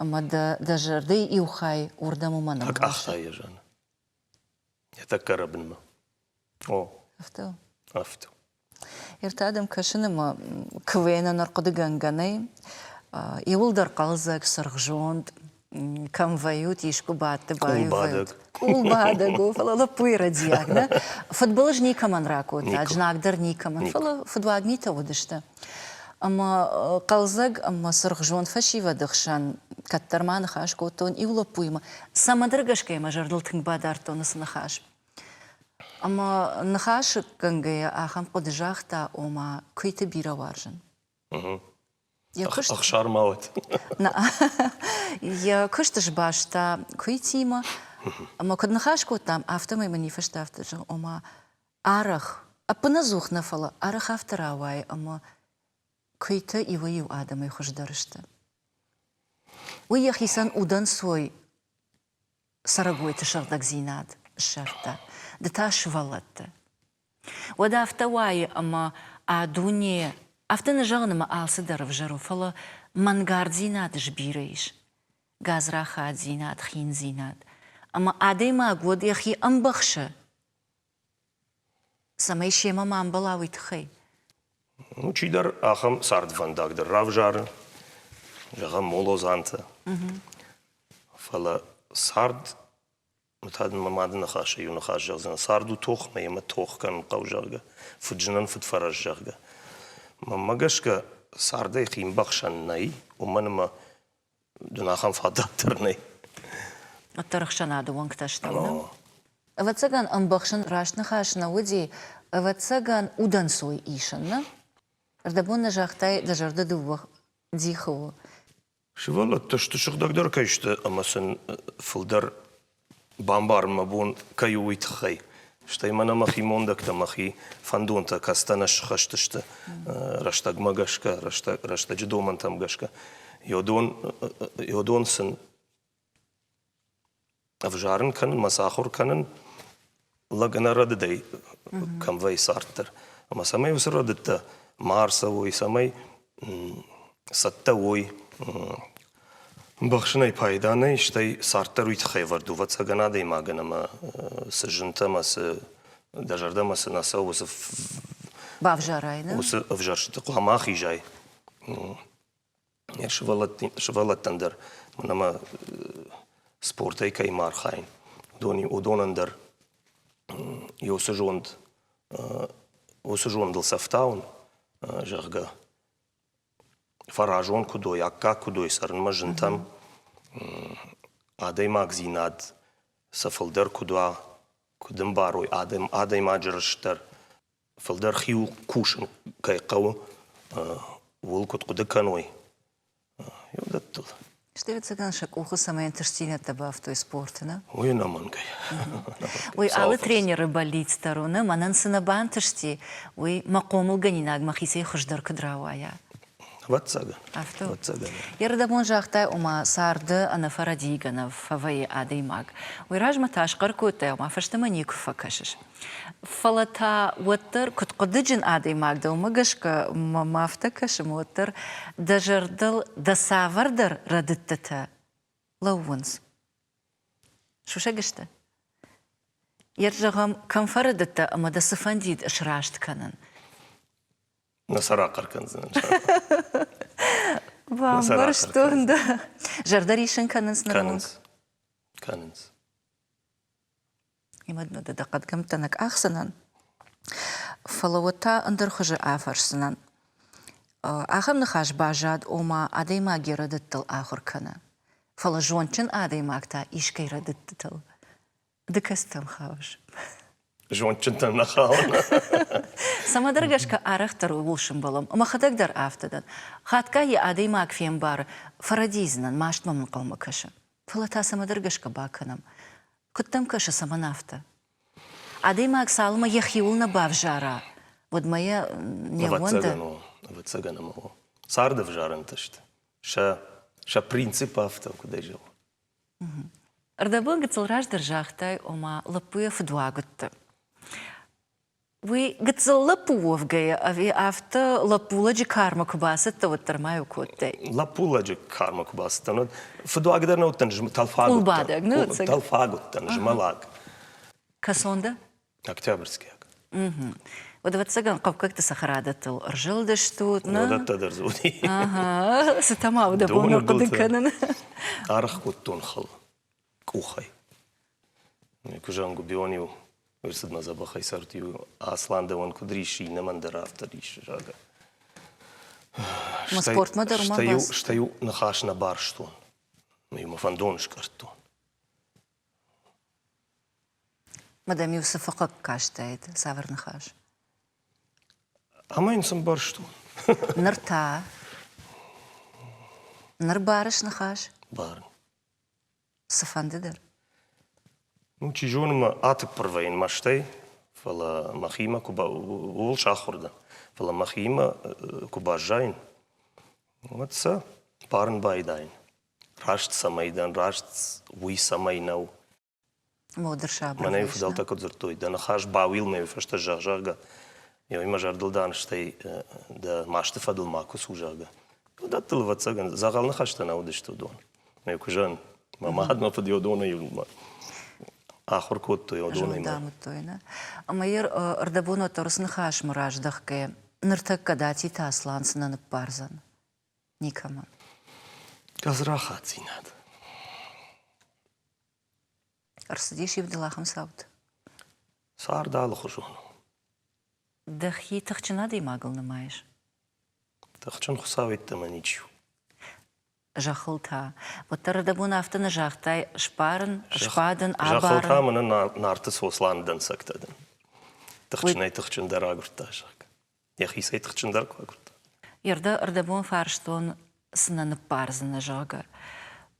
ӕмӕ дӕ дӕ зӕрдӕйы иу хай уырдӕм уымӕн ӕмбӕхсы? Акъахта йӕ Жаннӕ. Йӕ тӕккӕ рӕбынмӕ. О. Афтӕ у? Афтӕ. Ӕртӕ адӕм кӕсын ӕмӕ КВН-ӕн ӕрхъуыдыгӕнгӕ нӕй. Иуылдӕр хъӕлдзӕг, цыргъзонд, кӕм вӕййут, искуы бадты баиу вӕййут. Къулбадӕг у, фӕлӕ лӕппуйы рӕдийаг, нӕ? Фыдбылыз никӕмӕн ракодта, знаг дӕр никӕмӕн, фӕлӕ фыдуаг митӕ уыдысты. Ӕмӕ хъӕлдзӕг ӕмӕ цыргъзонд фӕсивӕды хсӕн кӕддӕр ма ныхас кодтон иу лӕппуимӕ. Цӕмӕдӕр гӕсгӕ мӕ зӕрдыл тынг бадардтон уыцы ныхас. Ӕмӕ ныхасгӕнгӕйӕ ахӕм хъуыды загъта, ома куыйты бирӕ уарзын. Йӕ куыст Ӕхсар ма уӕд. Йӕ куыст сбаста куыйтимӕ. Ӕмӕ куыд ныхас кодтам, афтӕмӕй мын ифыста афтӕ, зӕгъ, ома арӕх, ӕппынӕдзух нӕ, фӕлӕ арӕх афтӕ рауайы, ӕмӕ куыйтӕ иуӕй-иу адӕмӕй хуыздӕр сты. Уый йӕхицӕн удӕнцой цӕрӕгойты сыгъдӕгдзинад ссардта, ды та сывӕллӕтты. Уӕд афтӕ уайы, ӕмӕ а дуне, афтӕ нӕ зӕгъын, ӕмӕ алцыдӕр ӕвзӕр у, фӕлӕ мӕнгарддзинад сбирӕ ис, гадзрахатдзинад, хиндзинад. Ӕмӕ адӕймаг уӕд йӕхи ӕмбӕхсы, цӕмӕй семӕ ма ӕмбӕла, уый тыххӕй. Ну, чидӕр ахӕм цардвӕндаг дӕр равзары, зӕгъӕм, молодзантӕ. Фӕлӕ цард та дын мӕ мады ныхасӕй иу ныхас зӕгъдзынӕн. Цард у тохмӕ, ӕмӕ тох кӕнын хъӕуы, зӕгъгӕ. Фыд-зынӕн фыдфӕрӕз, зӕгъгӕ. Мӕнмӕ гӕсгӕ, цардӕй химбӕхсӕн нӕй, уымӕн ӕмӕ дын ахӕм фадат дӕр нӕй. Уӕддӕр ӕхсӕнады уӕнгтӕ стӕм, нӕ? Ӕвӕццӕгӕн, ӕмбӕхсын раст ныхас нӕ уыди, ӕвӕццӕгӕн, удӕнцой исын, нӕ? Ӕрдӕбон нӕ загътай, дӕ зӕрдӕ дыууӕ дихы у. Сывӕллӕттӕ сты сыгъдӕгдӕр кӕй сты ӕмӕ сын фылдӕр бамбарын мӕ бон кӕй у, уый тыххӕй. Стӕй мӕнӕ мӕхи мондӕгтӕ, мӕхи фӕндонтӕ кӕцытӕ нӕ схӕст сты рӕстӕгмӕ гӕсгӕ, рӕстӕджы домӕнтӕм гӕсгӕ. Йодон сын ӕвзарын кӕнын мӕ сӕ ахуыр кӕнын лӕг ӕнӕрӕдыдӕй кӕм вӕййы цард дӕр. Ӕмӕ цӕмӕй уыцы рӕдыдтӕ ма ӕрцӕуой, цӕмӕй цӕттӕ уой, бӕхсынӕй пайда нӕй, стӕй цард дӕр уый тыххӕй ӕвӕрд у, ӕвӕццӕгӕн, адӕймагӕн ӕмӕ цы зынтӕ ӕмӕ цы дӕ зӕрдӕмӕ цы нӕ цӕуы, уыцы бавзарай, нӕ? Уыцы ӕвзӕрстыты хъуамӕ ахизай. Сывӕллӕттӕн дӕр мӕнӕ мӕ спортӕй кӕй ма архайын, уыдонӕн дӕр уыцы зонд, уыцы зондыл сӕфтауын, зӕгъгӕ, фӕразон куыд уой, аккаг куыд уой цӕрынмӕ зынтӕм, адӕймагдзинад сӕ фылдӕр куыд уа, куыд ӕмбарой адӕймаджы рыст дӕр, фылдӕр хиуыл кусын кӕй хъӕуы, ууыл куыд хъуыды кӕной, уыдӕттыл. Стӕй, ӕвӕццӕгӕн, сӕ къухы цӕмӕй ӕнтыстдзинӕдтӕ бафтой спорты, нӕ? Уый ӕнӕмӕнгӕй. Уый алы тренеры бӕллиц дӕр у, нӕ? Мӕнӕн цы нӕ бантысти, уый мӕ хъомылгӕнинаг мӕхицӕй хуыздӕр куыд рауайа. Ӕвӕццӕгӕн. Афтӕ. Ӕвӕццӕгӕн. Йе рдӕбон загътай, ома царды ӕнӕфӕрӕдийгӕ нӕ фӕвӕййы адӕймаг. Уый размӕ та схъӕр кодтай, ома фӕстӕмӕ никуы фӕкӕсыс. Фӕлӕ та уӕддӕр куыд хъуыдыджын адӕймаг дӕ, уымӕ гӕсгӕ мӕм афтӕ кӕсы, ӕмӕ уӕддӕр дӕ зӕрдыл дӕ цавӕрдӕр рӕдыдтытӕ лӕууынц. Сусӕг сты? Йе зӕгъӕм, кӕм фӕрӕдыдтӕ ӕмӕ дӕ цы фӕндид сраст кӕнын? Нӕ сӕ рахъӕр кӕндзынӕн. Бамбӕрстон дӕ. Зӕрдӕ риссын кӕнынц нырма? Кӕнынц. Кӕнынц. Ӕмӕ дӕ хъӕдгӕмттӕ нӕ къахдзынӕн, фӕлӕ уӕд та ӕндӕр хуызы афӕрсдзынӕн. Ахӕм ныхас баззад, ома адӕймаг йӕ рӕдыдтыл ахуыр кӕны, фӕлӕ зондджын адӕймаг та искӕй рӕдыдтытыл. Ды кӕцытӕм хауыс? Зондджынтӕм нӕ хауын. Цӕмӕдӕр гӕсгӕ арӕхдӕр ууыл сымбӕлӕм. Мӕхӕдӕг дӕр афтӕ дӕн. Хатгай йӕ адӕймаг фембары, фӕрӕдийдзынӕн, маст мӕм ӕнхъӕлмӕ кӕсы. Фӕлӕ та цӕмӕдӕр гӕсгӕ бакӕнӕм. Куыд дӕм кӕсы, цӕмӕн афтӕ? Адӕймаг цалынмӕ йӕхиуыл нӕ бавзара, уӕдмӕ йӕ не ууӕнды. Ӕвӕццӕгӕн у, ӕвӕццӕгӕн ӕмӕ у. Царды ӕвзарӕнтӕ сты. Сӕ, сӕ принцип афтӕ, куыд ӕй зӕгъон. Ӕрдӕбон гыццыл раздӕр загътай, ома лӕппуйӕ фыдуаг уыдтӕ. Уый гыццыл лӕппу уӕвгӕйӕ ӕви афтӕ лӕппулӕджы кармӕ куы бацыдтӕ, уӕддӕр ма-иу кодтай? Лӕппулӕджы кармӕ куы бацыдтӕн, уӕд фыдуаг дӕр нӕ уыдтӕн, тӕлфаг уыдтӕн. Ну, тӕлфаг уыдтӕн, змӕлӕг. Кӕцон дӕ? Октябрьскийаг. Уӕд, ӕвӕццӕгӕн, хъӕуккӕгты цӕхӕрадӕттыл ӕрзылдыстут, нӕ? Уыдӕттӕ дӕр дзы уыди. Цытӕ ма уыд абон ӕрхъуыды кӕнын? Аргъ кодтон хыл къухӕй. Куы зӕгъын, Гуыбион-иу ӕрцыдмӕ дзӕбӕхӕй цард-иу Аслан дӕуӕн куыд риссы, иннӕмӕн дӕр афтӕ риссы, зӕгъгӕ. Ма спортмӕ дӕр ма бацыд. Стӕй-иу ныхас нӕ барстон. Мӕ фӕндон скъӕрдтон. Мадам-иу цы фӕхъыг кастаид, цавӕр ныхас? Ӕмӕ йын цы мбӕрстон? Ныр та? Ныр барыс ныхас? Барын. Цыфӕнды дӕр. Ну, чи зоны, мӕ атыппыр вӕййын мӕстӕй, фӕлӕ мӕхимӕ куы ууыл сахуыр дӕн. Фӕлӕ мӕхимӕ куы баззайын, уӕд сӕ барын байдайын. Раст цӕмӕй дӕн, раст уый цӕмӕй нӕу. Модыр сабыр. Мӕнӕ фыдӕлтӕ куыд дзырдтой, дӕ ныхас бауил мӕ фӕстӕ зӕгъ, зӕгъгӕ. Йой мӕ зӕрдыл дӕн, стӕй дӕ масты фӕдыл макуы цу, зӕгъгӕ. Уыдӕттыл, ӕвӕццӕгӕн, дзӕгъӕл ныхӕстӕ нӕ уыдысты уыдон. Мӕ куы зӕгъын, мӕ мад мӕ фыд уыдонӕй ахуыр кодтой уыдонӕй. Зонд амыдтой, нӕ? Ӕмӕ йе рдӕбон уӕддӕр уыцы ныхасмӕ раздӕхгӕйӕ, ныртӕккӕ Датиты Аслан цы нӕ ныббардзӕн? Никӕмӕн. Гадзрахатдзинад. Ӕрцыдис-иу дыл ахӕм цауд? Цард алыхуызон у. Дӕхи тыхджын адӕймагыл нымайыс? Тыхджын Хуыцау йеддӕмӕ ничи у. Зӕххыл та. Уӕддӕр ӕрдӕбон афтӕ нӕ загътай, сбарын, сбадын, абарын. Зӕххыл та мӕнӕ Нарты Сосланы дӕнцӕгтӕ дӕн. Тыхджынӕй тыхджындӕр агуырдта, зӕгъгӕ. Йӕхицӕй тыхджындӕр куы агуырдта. Ӕрдӕбон фарстон, цы нӕ ныббардзынӕ, зӕгъгӕ.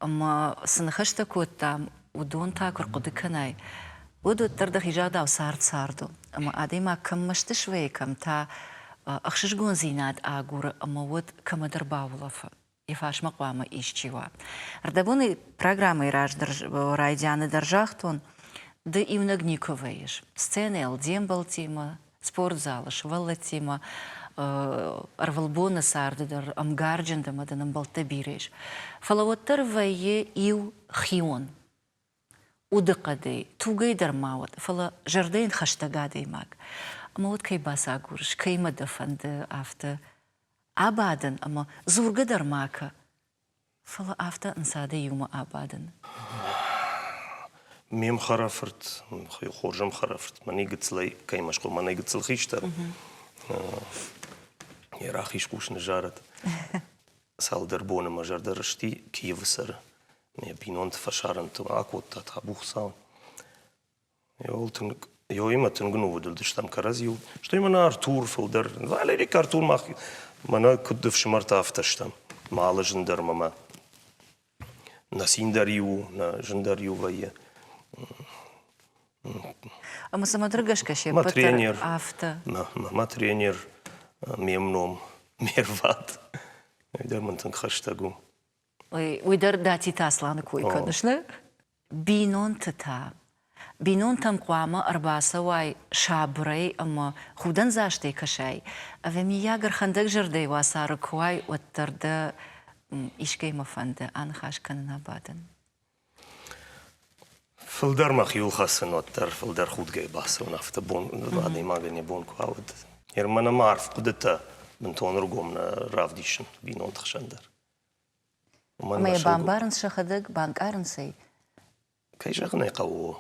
Ӕмӕ цы ныхӕстӕ кодтам, уыдон та куы рхъуыды кӕнай, уӕд уӕддӕр дӕхи загъдау цард цард у. Ӕмӕ адӕймаг кӕм мӕсты свӕййы, кӕм та ӕхсызгондзинад агуры ӕмӕ уӕд кӕмӕдӕр баулӕфы. Йӕ фарсмӕ хъуамӕ исчи уа. Ӕрдӕбоны программӕйы раздӕр райдианы дӕр загътон, ды иунӕг никуы вӕййыс. Сценӕйыл де мбӕлттимӕ, спортзалы сывӕллӕттимӕ, ӕрвылбоны царды дӕр ӕмгарджын ӕмӕ дын ӕмбӕлттӕ бирӕ ис. Фӕлӕ уӕддӕр вӕййы иу хион, удыхъӕдӕй, тугӕй дӕр ма уӕд, фӕлӕ зӕрдӕйӕн хӕстӕг адӕймаг. Ӕмӕ уӕд кӕй бацагурыс, кӕимӕ дӕ фӕнды, афтӕ абадын ӕмӕ дзургӕ дӕр ма кӕ, фӕлӕ афтӕ ӕнцадӕй иумӕ абадын. Ме мхӕрӕфырт, хорз ӕмхӕрӕфырт, мӕнӕй гыццылӕй кӕй мӕскъуы, мӕнӕй гыццыл хистӕр, йӕ рахиз хъус ныззарыд. Цалдӕр боны мӕ зӕрдӕ рысти Киевы цӕры. Мӕ бинонты фӕсарӕнты акодта табу Хуыцау. Тынг, Ёимӕ тынг нувыд уыдыстӕм кӕрӕдзиуыл. Стӕй мӕнӕ Артур фылдӕр. Валерик Артур мах мӕнӕ куыд ӕфсымӕртӕ, афтӕ стӕм. Мӕ алы зын дӕр мӕ нӕ цин дӕр иу у, нӕ зын дӕр иу вӕййы. Ӕмӕ цӕмӕдӕр гӕсгӕ се ппӕт дӕр афтӕ. Мӕ тренер, ме мном, ме рвад. Уый дӕр мын тынг хӕстӕг у. Уый дӕр Датиты Асланы кой кӕныс, нӕ? Бинонты та. Бинонтӕм хъуамӕ ӕрбацӕуай сабырӕй ӕмӕ худӕндзастӕй кӕсай, ӕви миййаг ӕрхӕндӕг зӕрдӕйы уацары куы уай, уӕддӕр дӕ искӕимӕ фӕнды аныхас кӕнын, абадын? Фылдӕр мӕхиуыл хӕцын, уӕддӕр фылдӕр худгӕйӕ бацӕуын, афтӕ бон адӕймагӕн йӕ бон куы ауад. Мӕнӕ мӕ арф хъуыдытӕ бынтон ӕргом нӕ равдисын бинонты хсӕн дӕр. Ӕмӕ йӕ бамбарынц сӕхӕдӕг, банкъарынц ӕй? Кӕй зӕгъын ӕй хъӕуы,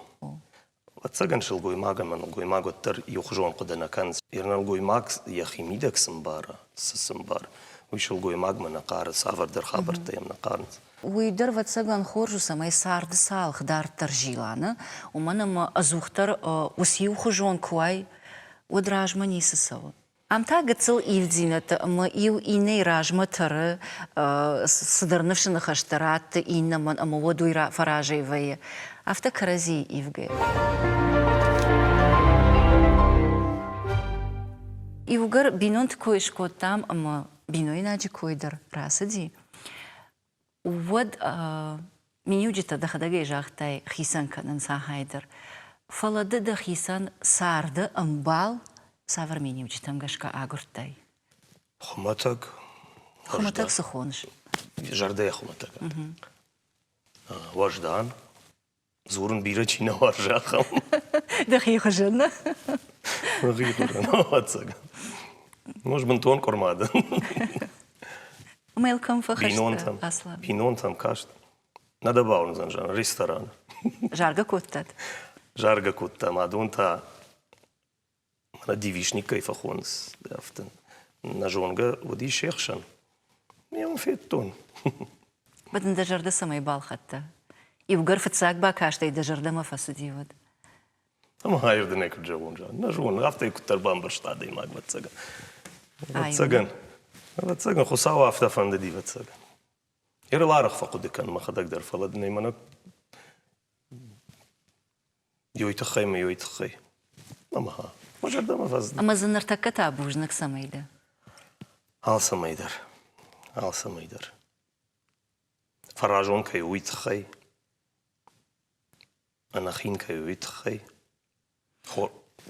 ӕвӕццӕгӕн сылгоймаг ӕмӕ нӕлгоймаг уӕддӕр иухуызон хъуыды нӕ кӕнынц. Йӕ нӕлгоймаг йӕхи мидӕг цы мбары, цы цы мбары, уый сылгоймагмӕ нӕ хъары, цавӕрдӕр хабӕрттӕ йӕм нӕ хъарынц. Уый дӕр, ӕвӕццӕгӕн, хорз у, цӕмӕй царды цалх дарддӕр зила, нӕ? Уымӕн ӕмӕ ӕдзухдӕр уыциухуызон куы уай, уӕд размӕ ницы цӕуы. Ам та гыццыл ивддзинӕдтӕ ӕмӕ иу иннӕйы размӕ тӕры, цыдӕр ныфсы ныхӕстӕ ратты иннӕмӕн ӕмӕ уӕд уый фӕразӕй вӕййы. Афтӕ кӕрӕдзийы ивгӕ. Иугӕр бинонты кой скодтам ӕмӕ бинойнаджы кой дӕр рацыди, уӕд миниуджытӕ дӕхӕдӕг ӕй загътай хицӕн кӕнынц ахӕй дӕр. Фӕлӕ ды дӕхицӕн царды ӕмбал цавӕр миниуджытӕм гӕсгӕ агуырдтай? Хуымӕтӕг. Хуымӕтӕг цы хоныс? Зӕрдӕйӕ хуымӕтӕг. Уӕздан. Дзурын бирӕ чи нӕ уарзы, ахӕм. Дӕхи хуызӕн, нӕ? Мӕхи хуызӕн, ӕвӕццӕгӕн. Может, бынтон къуырма дӕн. Ӕмӕ йыл кӕм фӕхӕст Аслан? Бинонтӕм каст. Нӕ дӕ бауырндзӕн, жанр рестораны. Заргӕ кодтат? Заргӕ кодтам, адон та мӕнӕ девичник кӕй фӕхонынц, афтӕ. Нӕ зонгӕ уыди се хсӕн. Ме федтон. Мӕ дын дӕ зӕрдӕ цӕмӕй балхӕдта? Иугӕр фыццаг бакастӕй дӕ зӕрдӕмӕ фӕцыди, уӕд. Ӕмӕ аирдынӕй куыд зӕгъон, нӕ зонын, афтӕ куыддӕр бамбӕрста адӕймаг, ӕвӕццӕгӕн. Ӕвӕццӕгӕн, ӕвӕццӕгӕн, Хуыцау афтӕ фӕндыди, ӕвӕццӕгӕн. Ирыл арӕх фӕхъуыды кӕн мӕхӕдӕг дӕр, фӕлӕ дын ӕй мӕнӕ Ёй тыххӕй мӕ ёй тыххӕй. Ӕмӕ мӕ зӕрдӕмӕ фӕцыд. Ӕмӕ дзы ныртӕккӕ та бузныг цӕмӕй дӕ? Алцӕмӕй дӕр. Алцӕмӕй дӕр. Фӕразон кӕй у, уый тыххӕй. Ӕнӕхин кӕй у, уый тыххӕй.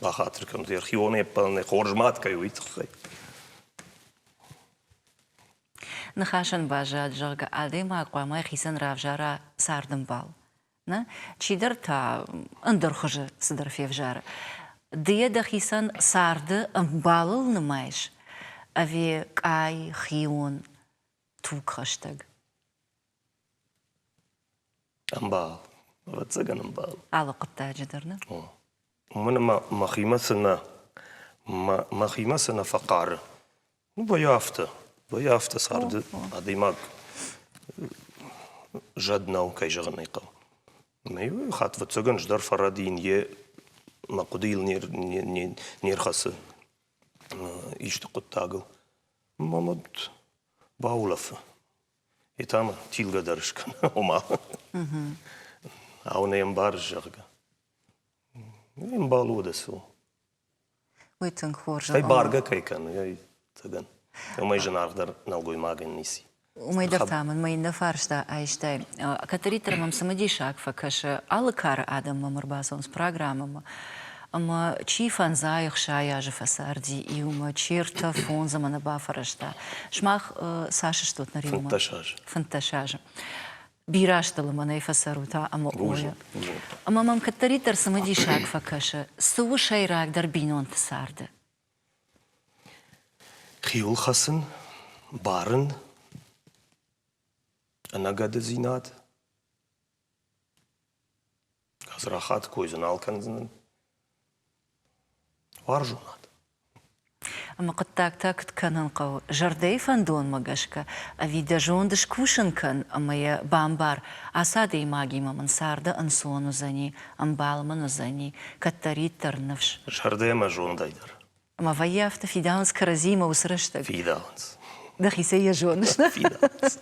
Бахатыр кӕнут, ӕрхионӕй ӕппӕлынӕй хорз мад кӕй у, уый тыххӕй. Ныхасӕн баззад, зӕгъгӕ, адӕймаг хъуамӕ хицӕн равзара цардӕмбал. Нӕ? Чидӕр та ӕндӕр хуызы цыдӕр февзары. Ды йӕ дӕхицӕн царды ӕмбалыл нымайыс ӕви къай, хион, тугхӕстӕг? Ӕмбал. Ӕвӕццӕгӕн ӕмбал. Алы хъуыддаджы дӕр, нӕ? Уымӕн ӕмӕ мӕхимӕ цы нӕ, мӕхимӕ цы нӕ фӕхъары, ну, вӕййы афтӕ. Вӕййы афтӕ царды адӕймаг зӕд нӕу, кӕй зӕгъын ӕй хъӕуы. Мӕ иу хатт, ӕвӕццӕгӕн, ӕз дӕр фӕрӕдийын, йе мӕ хъуыдыйыл не рхӕцы исты хъуыддагыл. Мӕ мад баулӕфы. Йе та мӕ тилгӕ дӕр скӕны, ома. Ау, нӕ ӕмбарыс, зӕгъгӕ. Ӕмбал уӕдӕ цы у. Уый тынг хорз. Стӕй баргӕ кӕй кӕны, ӕцӕгӕн. Уымӕй зынаргъдӕр нӕлгоймагӕн ницы. Уымӕй дӕр та мын мӕ иннӕ фарста айстай. Кӕддӕриддӕр мӕм цымыдисаг фӕкӕсы, алы кары адӕм мӕм ӕрбацӕуынц программӕмӕ. Ӕмӕ чи фӕндзай, ӕхсай азы фӕцарди иумӕ, чи ӕртӕ, фондз ӕмӕ нӕ бафӕрӕзта. Сымах цас стут ныр иумӕ? 15 азы. 15 азы. Бирӕ азты лымӕнӕй фӕцӕрут ӕмӕ ойы. Ӕмӕ мӕм кӕддӕриддӕр цымыдисаг фӕкӕсы, цы у сӕйрагдӕр бинонты царды? Хиуыл хӕцын, барын, ӕнӕгӕдыдзинад. Гадзрахат кой дзы нал кӕндзынӕн. Уарзонад. Ӕмӕ хъуыддаг та куыд кӕнын хъӕуы? Зӕрдӕйы фӕндонмӕ гӕсгӕ ӕви дӕ зонд скусын кӕн ӕмӕ йӕ бамбар, ацы адӕймагимӕ мын царды ӕнцон уыдзӕни, ӕмбал мын уыдзӕни, кӕддӕриддӕр ныфс. Зӕрдӕ ӕмӕ зондӕй дӕр. Ӕмӕ вӕййы афтӕ фидауынц кӕрӕдзиимӕ уыцы рӕстӕг? Фидауынц. Дӕхицӕй йӕ зоныс, нӕ? Фидауынц.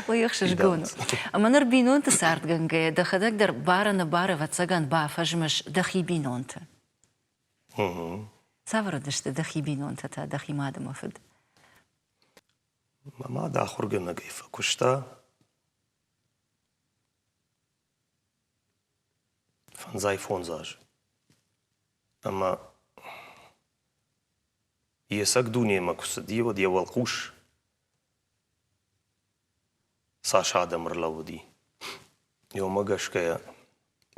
Уый ӕхсызгон у. Ӕмӕ ныр бинонты цардгӕнгӕйӕ дӕхӕдӕг дӕр бар-ӕнӕбары, ӕвӕццӕгӕн, бафӕзмыс дӕхи бинонты. Цавӕр уыдысты дӕхи бинонтӕ та, дӕхи мад ӕмӕ фыд? Мӕ мад ахуыргӕнӕгӕй фӕкуыста. Фӕндзай фондз азы. Ӕмӕ йе цӕг дунемӕ куы цыди, уӕд йӕ уӕлхъус цас адӕм ӕрлӕууыди. Уымӕ гӕсгӕ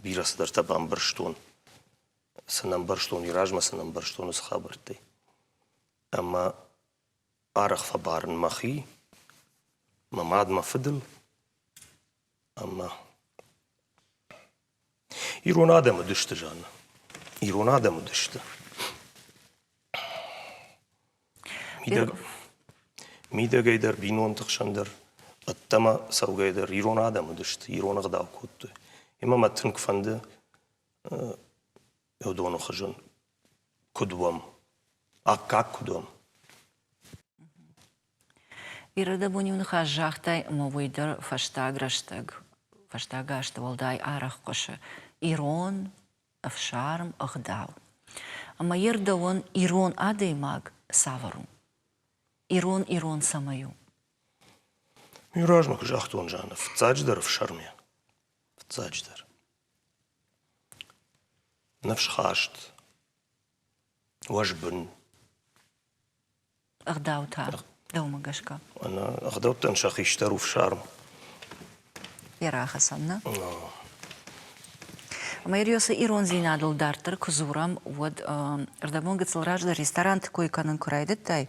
бирӕ цыдӕртӕ бамбӕрстон, цы нӕ ӕмбӕрстон, уый размӕ цы нӕ ӕмбӕрстон, уыцы хабӕрттӕй. Ӕмӕ арӕх фӕбарын мӕхи, мӕ мад, мӕ фыдыл ӕмӕ ирон адӕм уыдысты, Жанна. Ирон адӕм уыдысты. Мидӕг, мидӕгӕй дӕр, бинонты хсӕн дӕр, ӕддӕмӕ цӕугӕйӕ дӕр ирон адӕм уыдысты, ирон ӕгъдау кодтой. Ӕмӕ мӕ тынг фӕнды уыдоны хуызӕн куыд уӕм, аккаг куыд уӕм. Иры дӕ бон иу ныхас загътай, ӕмӕ уый дӕр фӕстаг рӕстӕг, фӕстаг азты уӕлдай арӕх хъуысы. Ирон ӕфсарм, ӕгъдау. Ӕмӕ йе рдӕуӕн ирон адӕймаг цавӕр у? Ирон ирон цӕмӕй у? Иу размӕ куы загътон, Жанна, фыццаджыдӕр ӕфсӕрмӕ. Фыццаджыдӕр. Ныфсхаст, уӕзбын. Ӕгъдау та, дӕумӕ гӕсгӕ? Ӕгъдӕуттӕн сӕ хистӕр у фсарм. Йӕ рахӕцӕн, нӕ? Ӕмӕ Риосы ирондзинадыл дарддӕр куы дзурӕм, уӕд ӕрдӕбон гыццыл раздӕр ресторанты кой кӕнын куы райдыдтай,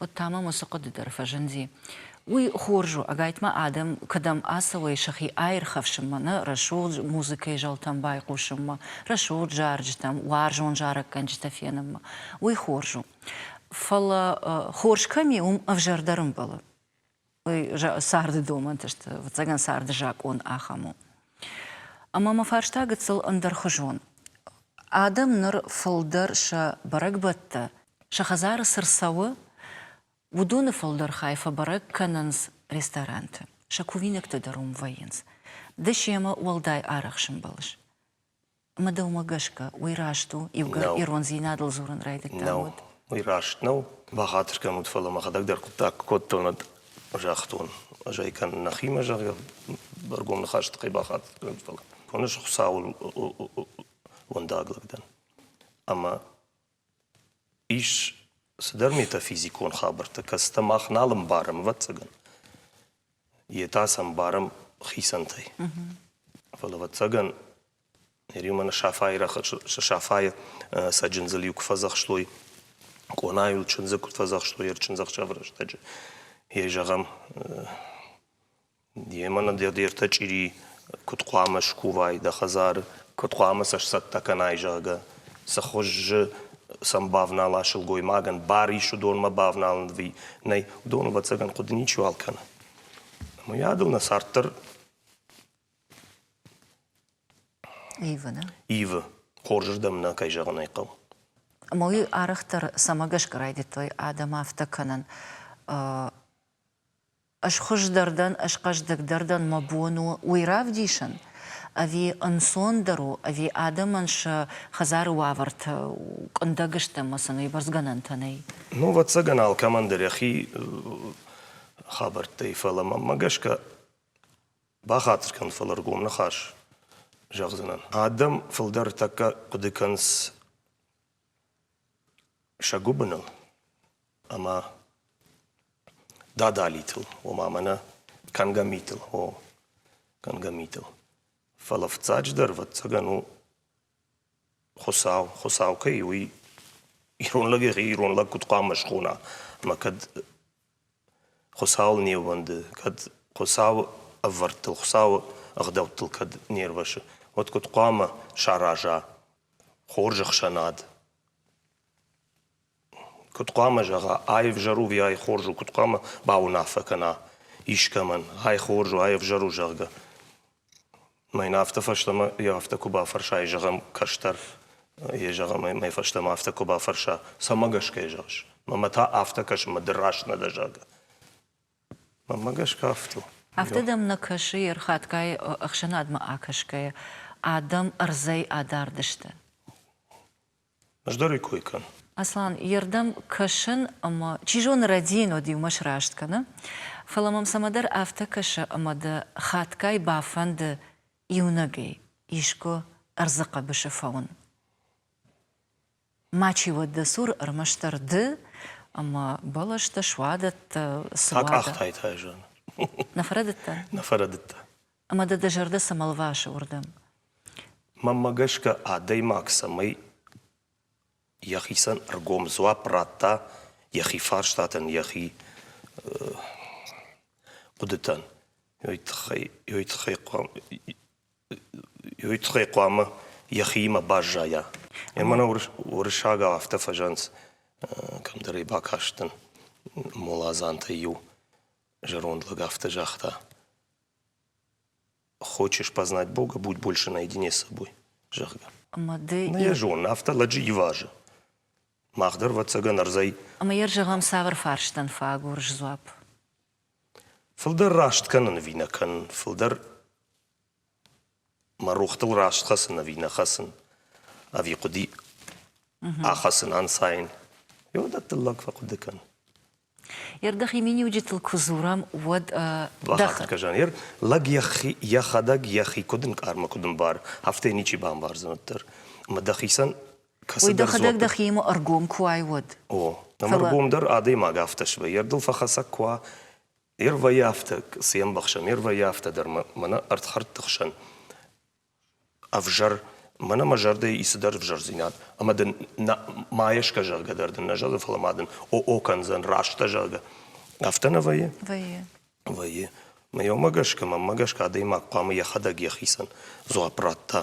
уӕд та мӕм уыцы хъуыды дӕр фӕзынди. Уый хорз у, ӕгайтма адӕм кӕдӕм ацӕуой сӕхи аирхӕфсынмӕ, нӕ рӕсугъд музыкӕйы зӕлтӕм байхъусынмӕ, рӕсугъд зарджытӕм, уарзон зарӕггӕнджытӕ фенынмӕ. Уый хорз у. Фӕлӕ хорз кӕм и, уым ӕвзӕрдӕр ӕмбӕлы. Уый царды домӕнтӕ сты, ӕвӕццӕгӕн, царды закъон ахӕм у. Ӕмӕ мӕ фарста гыццыл ӕндӕрхуызон. Адӕм ныр фылдӕр сӕ бӕрӕгбӕттӕ, сӕ хӕдзары цы рцӕуы, уыдоны фылдӕр хай фӕбӕрӕг кӕнынц ресторанты. Сӕ кувинӕгтӕ дӕр уым вӕййынц. Ды семӕ уӕлдай арӕх сӕмбӕлыс. Ӕмӕ дӕумӕ гӕсгӕ уый раст у, иугӕр ирондзинадыл дзурын райдыдта, уӕд? Уый раст нӕу. Бахатыр кӕнут, фӕлӕ мӕхӕдӕг дӕр хъуыддаг кодтон, загътон. Ӕз ӕй кӕнын нӕхимӕ, зӕгъгӕ, ӕргом ныхас тыххӕй бахатыр кӕнут, фӕлӕ ӕз Хуыцауыл уӕндаг лӕг дӕн. Ӕмӕ ис цыдӕр метафизикон хабӕрттӕ, кӕцытӕ мах нал ӕмбарӕм, ӕвӕццӕгӕн. Йе та сӕ ӕмбарӕм хицӕнтӕй. Фӕлӕ, ӕвӕццӕгӕн, Риманы Сафайы цӕджындзыл-иу куы фӕдзӕхстой, къонайыл чындзы куы фӕдзӕхстой ӕрчындзӕхсӕвы рӕстӕджы, йе зӕгъӕм, йемӕ нӕ де ртӕ чъири куыд хъуамӕ скувай дӕ хӕдзары, куыд хъуамӕ сӕ сцӕттӕ кӕнай, зӕгъгӕ, цы хуызы сӕм бавнала сылгоймагӕн, бар ис уыдонмӕ бавналын ӕви нӕй, уыдон, ӕвӕццӕгӕн, хъуыды ничиуал кӕны. Ӕмӕ йӕ адыл нӕ цард дӕр Ивы, нӕ? Ивы. Хорзырдӕм нӕ, кӕй зӕгъын ӕй хъӕуы. Ӕмӕ уый арӕхдӕр цӕмӕ гӕсгӕ райдыдтой адӕм афтӕ кӕнын? Ӕз хуыздӕр дӕн, ӕз хъӕздыгдӕр дӕн, мӕ бон у уый равдисын? Ӕви ӕнцондӕр у, ӕви адӕмӕн сӕ хӕдзары уавӕртӕ къуындӕг сты ӕмӕ сын уыйбӕрц гӕнӕнтӕ нӕй? Ну, ӕвӕццӕгӕн, алкӕмӕн дӕр йӕхи хабӕрттӕй, фӕлӕ мӕнмӕ гӕсгӕ Бахатыр кӕн, фӕлӕ ӕргом ныхас зӕгъдзынӕн. Адӕм фылдӕр тӕккӕ хъуыды кӕнынц сӕ гуыбыныл ӕмӕ дадалитыл, ома мӕнӕ кӕнгӕ митыл, о, кӕнгӕ митыл. Фӕлӕ фыццаджыдӕр, ӕвӕццӕгӕн, у Хуыцау, Хуыцау кӕй у, уый ирон лӕг йӕхи ирон лӕг куыд хъуамӕ схона, ӕмӕ кӕд Хуыцауыл не ууӕнды, кӕд Хуыцауы ӕвӕрдтыл, Хуыцауы ӕгъдӕуттыл кӕд не рвӕсы, уӕд куыд хъуамӕ сараза хорз ӕхсӕнад? Куыд хъуамӕ зӕгъа, ай ӕвзӕр у ӕви ай хорз у, куыд хъуамӕ бауынаффӕ кӕна искӕмӕн, ай хорз у, ай ӕвзӕр у, зӕгъгӕ. Мӕ йын афтӕ фӕстӕмӕ йӕ афтӕ куы бафӕрсай, зӕгъӕм, кӕстӕр, йе зӕгъӕм, мӕ фӕстӕмӕ афтӕ куы бафӕрса, цӕмӕ гӕсгӕ йӕ зӕгъыс? Мӕ та афтӕ кӕсы, мӕ ды раст нӕ дӕ, зӕгъгӕ. Мӕнмӕ гӕсгӕ афтӕ у. Афтӕ дӕм нӕ кӕсы, йе рхатгай ӕхсӕнадмӕ акӕсгӕйӕ, адӕм ӕрдзӕй адард сты? Ӕз дӕр ӕй кой кӕн. Аслан, йе рдӕм кӕсын ӕмӕ, чи зоны, рӕдийын уӕд иумӕ сраст кӕны, фӕлӕ мӕм цӕмӕдӕр афтӕ кӕсы, ӕмӕ дӕ хатгай бафӕнды иунӕгӕй искуы ӕрдзы хъӕбысы фӕуын. Мачи уӕд дӕ цуры, ӕрмӕстдӕр ды ӕмӕ бӕлӕстӕ, суадӕттӕ, цы уа. Акъахтай та, зӕгъын. Нӕ фӕрӕдыдтӕ? Нӕ фӕрӕдыдтӕ. Ӕмӕ дӕ дӕ зӕрдӕ цӕмӕ лвасы уырдӕм? Мӕнмӕ гӕсгӕ, адӕймаг цӕмӕй йӕхицӕн ӕргом дзуапп радта йӕхи фарстатӕн, йӕхи хъуыдытӕн, уый тыххӕй, уый тыххӕй уый тыххӕй хъуамӕ йӕхиимӕ баззайа. Мӕнӕ уырыссагау афтӕ фӕзӕгъынц, кӕмдӕр ӕй бакастӕн, моладзантӕй иу зӕронд лӕг афтӕ загъта: Хочешь познать Бога, будь больше наедине с собой, зӕгъгӕ. Ӕмӕ ды... Нӕ йӕ зонын, афтӕ лӕджы ивазы. Мах дӕр, ӕвӕццӕгӕн, ӕрдзӕй... Ӕмӕ йӕ зӕгъӕм, цавӕр фарстӕн фӕагурыс дзуапп? Фылдӕр раст кӕнын ӕви нӕ кӕнын, фылдӕр мӕ рохтыл раст хӕцын ӕви нӕ хӕцын, ӕви хъуыди ахӕцын, ӕнцайын. Уыдӕттыл лӕг фӕхъуыды кӕны. Ер дӕхи миниуджытыл куы дзурӕм, уӕд Бахатыр кӕ, Ер лӕг йӕхи, йӕхӕдӕг йӕхи куыд ӕнкъармӕ, куыд ӕмбары, афтӕ йӕ ничи бамбардзӕн уӕддӕр. Ӕмӕ дӕхицӕн Уый дӕхӕдӕг дӕхиимӕ ӕргом куы уай, уӕд. О, ӕмӕ ӕргом дӕр адӕймаг афтӕ свӕййы. Ер дыл фӕхӕцӕг куы уа, ер вӕййы афтӕ, цы йӕ ӕмбӕхсӕм, ер вӕййы афтӕ дӕр мӕнӕ ӕрдхӕрдты хсӕн ӕвзӕр, мӕнӕ мӕ зӕрдӕйы и цыдӕр ӕвзӕрдзинад, ӕмӕ дын ма йӕ скӕ, зӕгъгӕ дӕр дын нӕ зӕгъы, фӕлӕ ма дын о-о кӕндзӕн, раст дӕ, зӕгъгӕ. Афтӕ нӕ вӕййы? Вӕййы. Вӕййы. Мӕ гӕсгӕ, мӕнмӕ гӕсгӕ адӕймаг хъуамӕ йӕхӕдӕг йӕхицӕн дзуапп радта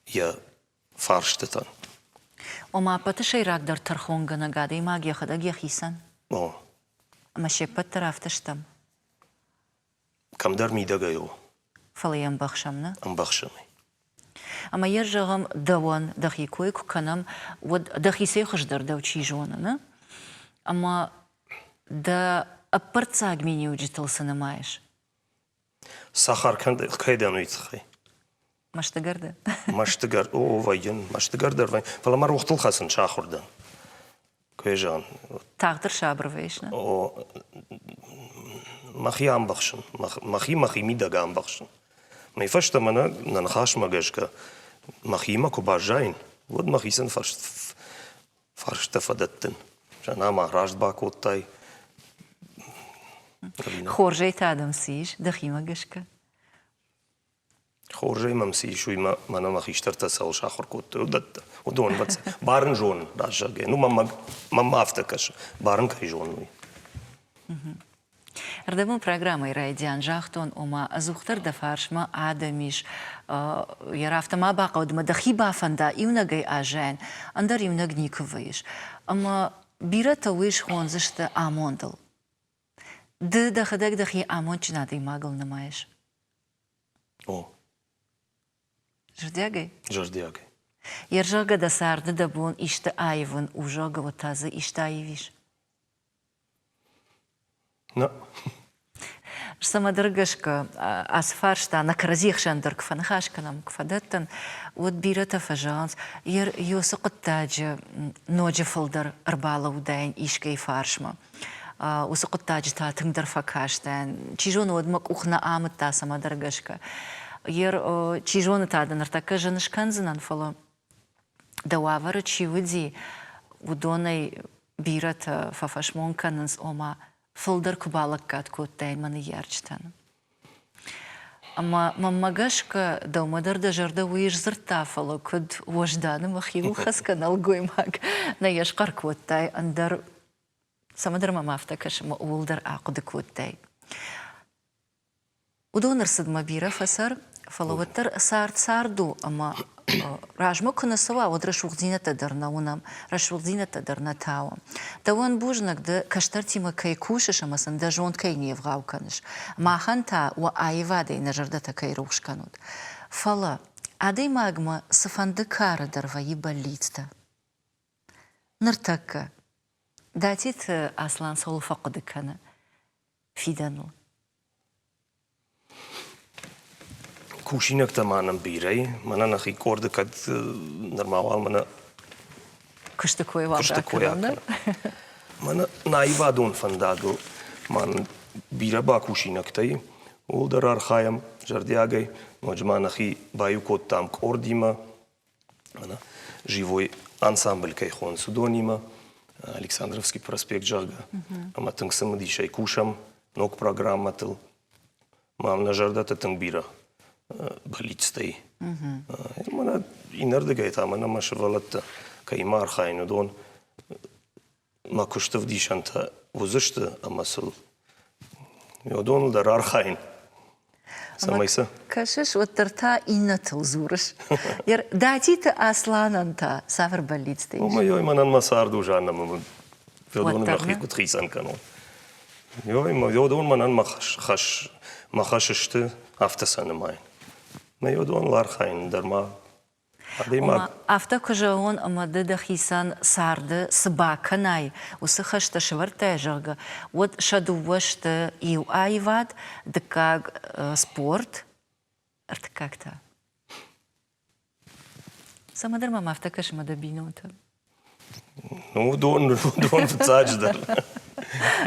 йӕ фарстытӕн. Ома ӕппӕты сӕйрагдӕр тӕрхонгӕнӕг адӕймаг йӕхӕдӕг йӕхицӕн? О. Ӕмӕ се ппӕт дӕр афтӕ стӕм? Кӕмдӕр мидӕгӕй у. Фӕлӕ йӕ ӕмбӕхсӕм, нӕ? Ӕмбӕхсӕм. Ӕмӕ йӕ зӕгъӕм, дӕуӕн дӕхи кой куы кӕнӕм, уӕд дӕхицӕй хуыздӕр дӕу чи зоны, нӕ? Ӕмӕ дӕ ӕппӕрццаг миниуджытыл цы нымайыс? Сахар кӕй дӕн, уый тыххӕй. Мӕстыгӕр дӕ? Мӕстыгӕр, о, вӕййын, мӕстыгӕр дӕр вӕййын, фӕлӕ мӕ рохтыл хӕцын сахуыр дӕн. Кӕй зӕгъын. Тагъддӕр сабыр вӕййыс, нӕ? О, мӕхи ӕмбӕхсын, мӕхи мӕхи мидӕг ӕмбӕхсын. Мӕ фӕстӕмӕ нӕ, нӕ ныхасмӕ гӕсгӕ мӕхимӕ куы баззайын, уӕд мӕхицӕн фарстӕ фӕдӕттын. Зӕгъын, раст бакодтай. Хорзӕй та дӕм цы ис дӕхимӕ гӕсгӕ? Хорзӕй мӕм цы ис, уый мӕнӕ мӕ хистӕртӕ цӕуыл сахуыр кодтой, уыдӕттӕ. Уыдон барын зонын, раззагӕй. Ну, мӕнмӕ афтӕ кӕсы, барын кӕй зонын, уый. Ӕрдӕбон программӕйы райдиан загътон, ома ӕдзухдӕр дӕ фарсмӕ адӕм ис, йӕ афтӕ ма бахъӕуӕд ӕмӕ дӕхи бафӕнда иунӕгӕй аззайын, ӕндӕр иунӕг никуы вӕййыс. Ӕмӕ бирӕтӕ уый схондзысты амондыл. Ды дӕхӕдӕг дӕхи амондджын адӕймагыл нымайыс? О. Зӕрдиагӕй? Зӕрдиагӕй. Йе рзӕгъгӕ дӕ царды дӕ бон исты аивын у, зӕгъгӕ, уӕд та дзы исты аивис? Нӕ. Цӕмӕдӕр гӕсгӕ ацы фарста нӕ кӕрӕдзи хсӕн дӕр куы фӕныхас кӕнӕм, куы фӕдӕттын, уӕд бирӕтӕ фӕзӕгъынц, уыцы хъуыддаджы ноджы фылдӕр ӕрбалӕудаин искӕй фарсмӕ. Уыцы хъуыддаджы та тынгдӕр фӕкастӕн. Чи зоны, уӕд мӕ къух нӕ амыдта цӕмӕдӕр гӕсгӕ. Чи зоны та дӕ ныртӕккӕ зын скӕндзынӕн, фӕлӕ дӕ уавӕры чи уыди, уыдонӕй бирӕтӕ фӕфӕсмон кӕнынц, ома фылдӕр куы балӕггад кодтай мӕ ныййарджытӕн. Ӕмӕ мӕнмӕ гӕсгӕ, дӕумӕ дӕр дӕ зӕрдӕ уый сдзырдта, фӕлӕ куыд уӕздан ӕмӕ хиуылхӕцгӕ нӕлгоймаг нӕ йӕ схъӕр кодтай, ӕндӕр цӕмӕдӕр мӕм афтӕ кӕсы, ӕмӕ ууыл дӕр ахъуыды кодтай. Уыдон ӕрцыдмӕ бирӕ фӕцӕр, фӕлӕ уӕддӕр цард цард у ӕмӕ размӕ куы нӕ цӕуа, уӕд рӕсугъддзинӕдтӕ дӕр нӕ уынӕм, рӕсугъддзинӕдтӕ дӕр нӕ тауӕм. Дӕуӕн бузныг, ды кӕстӕртимӕ кӕй кусыс ӕмӕ сын дӕ зонд кӕй не вгъау кӕныс. Махӕн та уӕ аивадӕй нӕ зӕрдӕтӕ кӕй рухс кӕнут. Фӕлӕ адӕймагмӕ цыфӕнды кары дӕр вӕййы бӕллицтӕ. Ныртӕккӕ Датиты Аслан цӕуыл фӕхъуыды кӕны фидӕныл? Кусинӕгтӕ ма нӕм бирӕ и. Мӕнӕ нӕхи къорды кӕд нырма уал мӕнӕ куысты кой уал куысты кой акӕнӕм. Мӕнӕ нӕ аивадон фӕндагыл ма нын бирӕ бакусинӕгтӕ и. Ууыл дӕр архайӕм зӕрдиагӕй. Ноджы ма нӕхи баиу кодтам къордимӕ. Живой ансамбль кӕй хонынц, уыдонимӕ Александровский проспект, зӕгъгӕ. Ӕмӕ тынг цымыдисӕй кусӕм ног программӕтыл. Мам нӕ зӕрдӕты тынг бирӕ бӕллицтӕй. Мӕнӕ иннӕрдыгӕй та мӕнӕ мӕ сывӕллӕттӕ кӕимӕ архайын, уыдон мӕ куысты ӕвдисӕнтӕ уыдзысты ӕмӕ сыл уыдоныл дӕр архайын. Цӕмӕй сӕ. Кӕсыс, уӕддӕр та иннӕтыл дзурыс. Датиты Асланӕн та цавӕр бӕллицтӕ ис? Омӕ ой, мӕнӕн мӕ цард у Жанна, мӕ уыдоны мӕхи куыд хицӕн кӕнон. Ой, уыдон мӕнӕн мӕ хӕс, мӕ хӕс сты, афтӕ сӕ нымайын. Мӕ уыдоныл архайын дӕр ма Ома, афтӕ куы зӕгъон, ӕмӕ ды дӕхицӕн царды цы бакӕнай, уыцы хӕстӕ сӕвӕрдтай, зӕгъгӕ, уӕд сӕ дыууӕ сты иу аивад, дыккаг спорт, ӕртыккаг та. Цӕмӕдӕр мӕм афтӕ кӕсы мӕ дӕ бинонтӕн. Ну, уыдон, уыдон фыццаджыдӕр.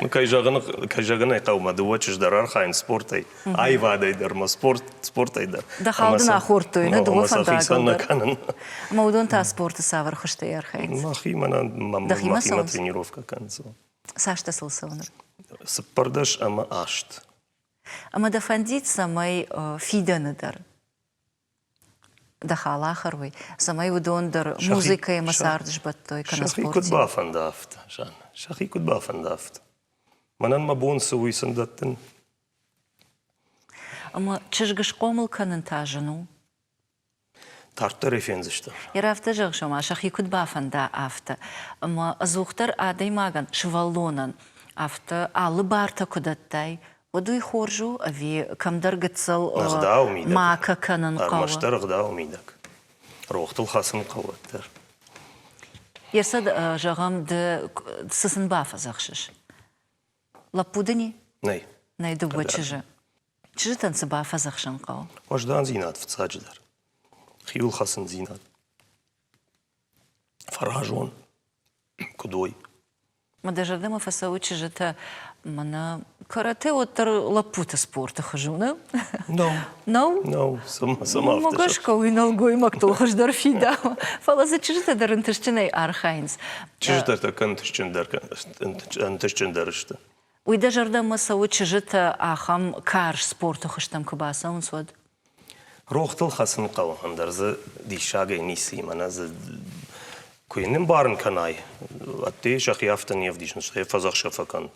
Ну, кӕй зӕгъын, кӕй зӕгъын ӕй хъӕуы, мӕ дыууӕ чызг дӕр архайынц спортӕй, аивадӕй дӕр, мӕ спорт, спортӕй дӕр. Дӕ хал дын ахордтой, нӕ дыууӕ фӕндагыл дӕр. кӕнын. Ӕмӕ уыдон та спорты цавӕр хуызтӕй архайынц? Мӕхи мӕнӕ мӕхимӕ тренировкӕ кӕнынц. Цастӕ сыл цӕуы ныр? 14 ӕмӕ 8. Ӕмӕ дӕ фӕндид, цӕмӕй фидӕны дӕр дӕ халахӕр уый, цӕмӕй уыдон дӕр музыкӕимӕ цард сбӕттой кӕнӕ Сӕхи куыд бафӕнда, афтӕ, Жанна, сӕхи куыд бафӕнда, афтӕ. Мӕнӕн мӕ бон цы, уый сын дӕттын. Ӕмӕ чызг схъомыл кӕнын та зын у? Дарддӕр ӕй фендзыстӕм. Йӕ афтӕ зӕгъыс, ома сӕхи куыд бафӕнда, афтӕ. Ӕмӕ ӕдзухдӕр адӕймагӕн, сывӕллонӕн афтӕ алы бартӕ куы дӕттай, уӕд уый хорз у ӕви кӕмдӕр гыццыл Ӕгъдауы мидӕг. макӕ кӕнын хъӕуы? Ӕрмӕстдӕр ӕгъдауы мидӕг. Рохтыл хӕцын хъӕуы уӕддӕр. Йе рцыд, зӕгъӕм, ды цы сын бафӕдзӕхсыс? Лӕппу дын и? Нӕй. Нӕй дыууӕ чызджы. Чызджытӕн цы бафӕдзӕхсын хъӕуы? Уӕздандзинад фыццаджыдӕр. Хиуылхӕцындзинад. Фӕразон. Куыд уой. Мӕ дӕ зӕрдӕмӕ фӕцӕуы чызджытӕ мӕнӕ каратэ уӕддӕр лӕппуты спорты хуыз у, нӕ? Нӕу. Нӕу? Нӕу. Цӕмӕ Уымӕ гӕсгӕ уый нӕлгоймӕгтыл хуыздӕр фидауы. Фӕлӕ дзы чызджытӕ дӕр ӕнтыстджынӕй архайынц. Чызджытӕ тӕккӕ ӕнтыстджындӕр, ӕнтыстджындӕр сты. Уый дӕ зӕрдӕмӕ цӕуы чызджытӕ ахӕм карз спорты хуызтӕм куы бацӕуынц, уӕд? Рохтыл хӕцын хъӕуы, ӕндӕр дзы диссагӕй ницы и, мӕнӕ дзы куы йын ӕмбарын кӕнай, ӕдде сӕхи афтӕ не вдисынц, стӕй фӕдзӕхсгӕ фӕкӕн,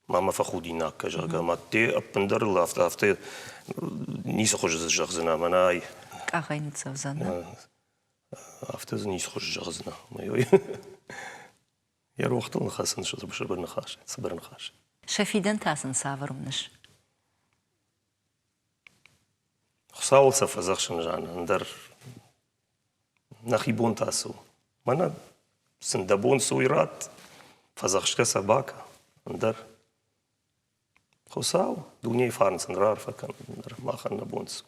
ма мӕ фӕхудинаг кӕ, зӕгъгӕ, ӕмӕ ӕдде ӕппындӕр ыл афтӕ, афтӕ ницы хуызы дзы зӕгъдзынӕ, мӕнӕ ай. Къахӕй ныццӕвдзӕн. Афтӕ дзы ницы хуызы зӕгъдзынӕ. Йӕ рохтыл ныхӕцын цыбыр ныхас, цыбыр ныхас. Сӕ фидӕн та сын цавӕр уыныс? Хуыцауыл сӕ фӕдзӕхсын, Жанна, ӕндӕр нӕхи бон та цы у? Мӕнӕ сын дӕ бон цы уый ратт, фӕдзӕхсгӕ сӕ бакӕ, ӕндӕр. Хуыцау, дунейы фарн сын раарфӕ кӕн, ӕндӕр махӕн нӕ бон цы у.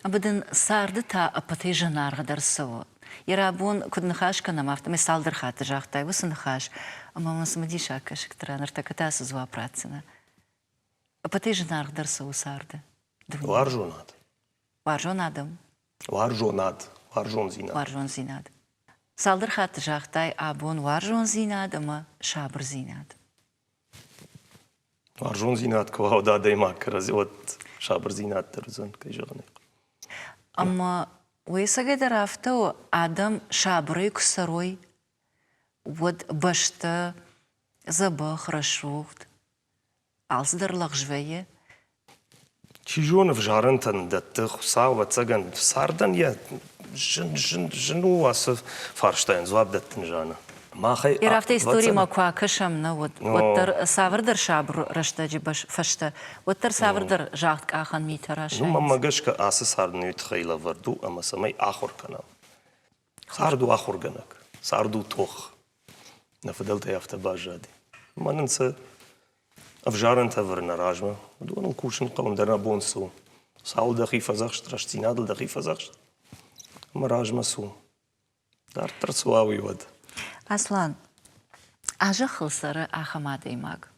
Ӕмӕ дын царды та ӕппӕтӕй зынаргъдӕр цы у? Йӕ рабон куыд ныхас кӕнӕм, афтӕмӕй цалдӕр хатты загътай уыцы ныхас, ӕмӕ мын цымыдисаг кӕсӕгты ран ныртӕккӕ та цы дзуапп ратдзынӕ? Ӕппӕтӕй зынаргъдӕр цы у царды? Уарзонад. Уарзон адӕм. Уарзонад, уарзондзинад. Уарзондзинад. Цалдӕр хатты загътай абон уарзондзинад ӕмӕ сабырдзинад. Уарзондзинад куы уа, уӕд адӕймаг кӕрӕдзи, уӕд сабырдзинад дӕр уыдзӕн, кӕй зӕгъын ӕй хъӕуы. Ӕмӕ уый ӕцӕгӕйдӕр афтӕ у, адӕм сабырӕй куы цӕрой, уӕд бӕстӕ дзӕбӕх, рӕсугъд, алцыдӕр лӕгъз вӕййы. Чи зоны, взарӕнтӕн дӕтты Хуыцау, ӕвӕццӕгӕн, цардӕн йӕ зын, зын, зын у ацы фарстайӕн дзуапп дӕттын, Жанна. Махӕй Йӕ афтӕ историмӕ куы акӕсӕм, нӕ уӕд, уӕддӕр цавӕрдӕр сабыр рӕстӕджы фӕстӕ, уӕддӕр цавӕрдӕр загъдкъахӕн митӕ расайынц. Ну, мӕнмӕ гӕсгӕ, ацы цард нӕ тыххӕй лӕвӕрд у ӕмӕ цӕмӕй ахуыр кӕнӕм. Цард у ахуыргӕнӕг, цард у тох. Нӕ фыдӕлтӕй афтӕ баззади. Мӕнӕн цы ӕвзарӕнтӕ ӕвӕры нӕ размӕ, уыдоныл кусын хъӕуы, ӕндӕр нӕ бон цы у. Цауыл дӕхи фӕдзӕхст, рӕстдзинадыл дӕхи фӕдзӕхст, ӕмӕ размӕ цу. Дарддӕр цы уа, уый уӕд. Аслан, а зӕххыл цӕры ахӕм адӕймаг,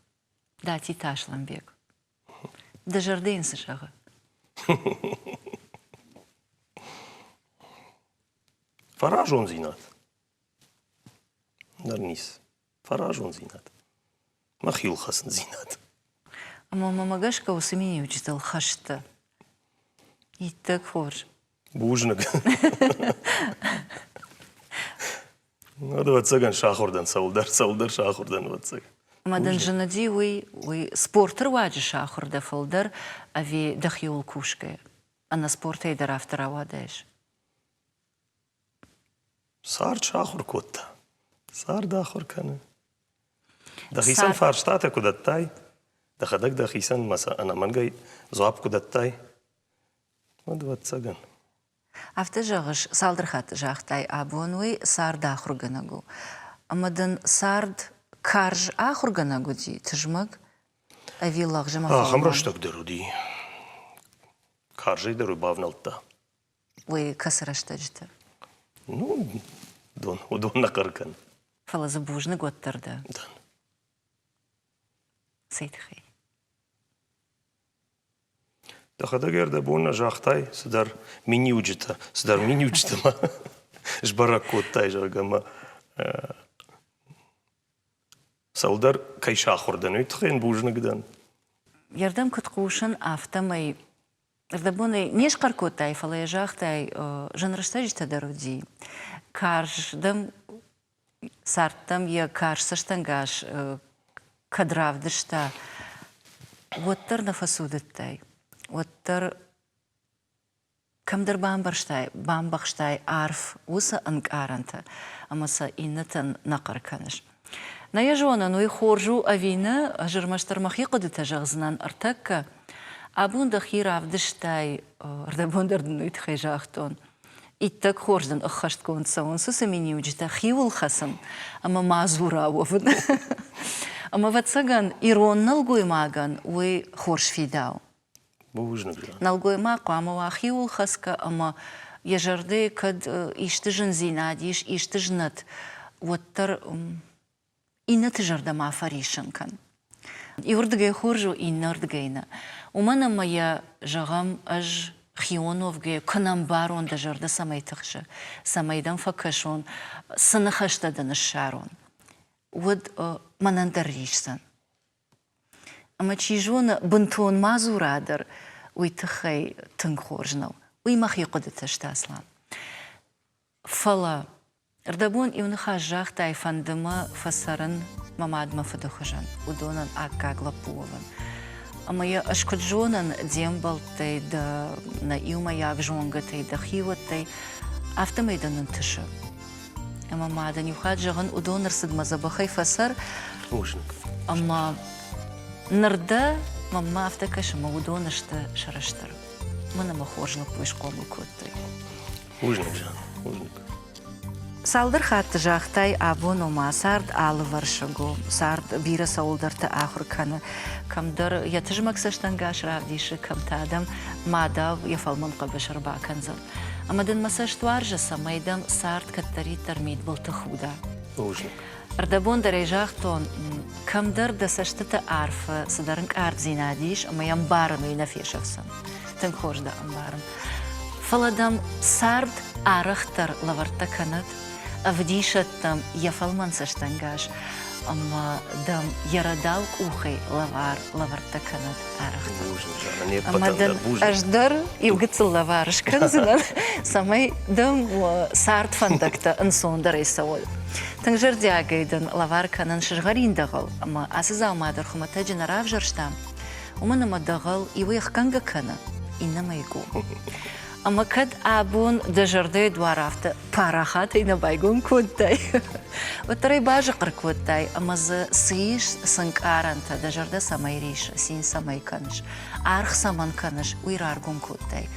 Датиты Аслӕнбег. Дӕ зӕрдӕ йын цы зӕгъы? Фӕразондзинад. Ныр ницы. Фӕразондзинад. Мӕ хиуылхӕцындзинад. Ӕмӕ мӕмӕ гӕсгӕ уыцы миниуджытыл хӕсты. Иттӕг хорз. Бузныг. Уӕд ӕвӕццӕгӕн сахуыр дӕн цӕуылдӕр, цӕуылдӕр сахуыр дӕн ӕвӕццӕгӕн. Ӕмӕ дын зын уыди уый, уый спорты руаджы сахуыр дӕ фылдӕр ӕви дӕхиуыл кусгӕйӕ? Ӕнӕ спортӕй дӕр афтӕ рауадаис? Цард сахуыр кодта. Цард ахуыр кӕны. Дӕхицӕн фарстатӕ куы дӕттай, дӕхӕдӕг дӕхицӕн мӕ сӕ ӕнӕмӕнгӕй дзуапп куы дӕттай, уӕд ӕвӕццӕгӕн. Афтӕ зӕгъыс, цалдӕр хатты загътай, абон уый цард ахуыргӕнӕг у. Ӕмӕ дын цард карз ахуыргӕнӕг уыди, тызмӕг ӕви лӕгъз ӕмӕ Ахӕм рӕстӕг дӕр уыди. Карзӕй дӕр уый бавнӕлдта. Уый кӕцы рӕстӕджыты? Ну, уыдон, уыдон нӕ хъӕр кӕн. Фӕлӕ дзы бузныг уӕддӕр дӕ. Дӕн. Цӕй тыххӕй? Дӕхӕдӕг ӕрдӕбон нӕ загътай цыдӕр миниуджытӕ, цыдӕр миниуджытӕ ма сбӕрӕг кодтай, зӕгъгӕ, ӕмӕ цӕуылдӕр кӕй сахуыр дӕн, уый тыххӕй бузныг дӕн. Йе рдӕм куыд хъусын, афтӕмӕй ӕрдӕбонӕй не схъӕр кодтай, фӕлӕ йӕ загътай, зын рӕстӕджытӕ дӕр уыди. Карз дӕм цардтӕм йӕ карз цӕстӕнгас кӕд равдыста, уӕддӕр нӕ фӕцудыдтай, уӕддӕр Кӕмдӕр бамбӕрстай, бамбӕхстай арф уыцы ӕнкъарӕнтӕ ӕмӕ сӕ иннӕтӕн нӕ хъӕр кӕныс. Нӕ йӕ зонын, уый хорз у ӕви нӕ, ӕз ӕрмӕстдӕр мӕхи хъуыдытӕ зӕгъдзынӕн ӕртӕккӕ. Абон дӕхи равдыстай, ӕрдӕбон дӕр дын уый тыххӕй загътон. Иттӕг хорз дын ӕххӕстгонд цӕуынц уыцы миниуджытӕ хиуыл хӕцын ӕмӕ мадзура уӕвын. Ӕмӕ, ӕвӕццӕгӕн, ирон нӕлгоймагӕн уый хорз фидауы. Бузныг. Нӕлгоймаг хъуамӕ уа хиуыл хӕцгӕ ӕмӕ йӕ зӕрдӕйы кӕд исты зындзинад ис, исты знӕт, уӕддӕр иннӕты зӕрдӕ ма фӕриссын кӕн. Иуырдыгӕй хорз у, иннӕрдыгӕй нӕ. Уымӕн ӕмӕ йӕ, зӕгъӕм, ӕз хион уӕвгӕйӕ куы нӕ мбарон дӕ зӕрдӕ цӕмӕй тыхсы, цӕмӕй дӕм фӕкӕсон, цы ныхӕстӕ дын ссарон, уӕд мӕнӕн дӕр рисдзӕн. Ӕмӕ чи зоны, бынтон мадзура дӕр уый тыххӕй тынг хорз нӕу. Уый мӕхи хъуыдытӕ сты, Аслан. Фӕлӕ рдӕбон иу ныхас загътай, фӕнды мӕ фӕцӕрын мӕ мад мӕ фыды хуызӕн, уыдонӕн аккаг лӕппу уӕвын. Ӕмӕ йӕ ӕз куыд зонын, де мбӕлттӕй, дӕ нӕ иумӕйаг зонгӕтӕй, дӕ хиуӕттӕй, афтӕмӕй дын ӕнтысы. Ӕмӕ ма дын иу хатт зӕгъын, уыдон ӕрцыдмӕ дзӕбӕхӕй фӕцӕр. Бузныг. Ӕмӕ ныр дӕ мӕнмӕ афтӕ кӕсы, ӕмӕ уыдон сты сӕрыстыр. Мӕн ӕмӕ хорз лӕппуйы схъомыл кодтой. Бузныг, Жанна, бузныг. Цалдӕр хатты загътай, абон ома цард алывӕрсыг у, цард бирӕ цӕуылдӕрты ахуыр кӕны. Кӕмдӕр йӕ тызмӕг цӕстӕнгас равдисы, кӕм та адӕм мадау йӕ фӕлмӕн хъӕбыс ӕрбакӕндзӕн. Ӕмӕ дын мӕ цӕст уарзы, цӕмӕй дӕм цард кӕддӕриддӕр мидбылты худа. Бузныг. Ӕрдӕбон дӕр ӕй загътон, кӕмдӕр дӕ цӕстыты арфы цыдӕр ӕнкъарддзинад ис ӕмӕ йӕ ӕмбарын уый нӕ фесӕфдзӕн. Тынг хорз дӕ ӕмбарын. Фӕлӕ дӕм цард арӕхдӕр лӕвӕрттӕ кӕнӕд, ӕвдисӕд дӕм йӕ фӕлмӕн цӕстӕнгас ӕмӕ дӕм йӕ рӕдау къухӕй лӕвар лӕвӕрттӕ кӕнӕд арӕхдӕр. Ӕмӕ дын ӕз дӕр иу гыццыл лӕвар скӕндзынӕн, цӕмӕй дӕм цард фӕндӕгтӕ ӕнцондӕрӕй цӕуой. Тынг зӕрдиагӕй дын лӕвар кӕнын сызгъӕрин дӕгъӕл, ӕмӕ ацы дзаума дӕр хуымӕтӕджы нӕ равзӕрстам, уымӕн ӕмӕ дӕгъӕл иуӕй ӕхгӕнгӕ кӕны, иннӕмӕй гом. Ӕмӕ кӕд абон дӕ зӕрдӕйы дуар афтӕ парахатӕй нӕ байгом кодтай, уӕддӕр ӕй базыхъыр кодтай ӕмӕ дзы цы ис, цы нкъарӕнтӕ, дӕ зӕрдӕ цӕмӕй рисы, цин цӕмӕй кӕныс, аргъ цӕмӕн кӕныс, уый раргом кодтай.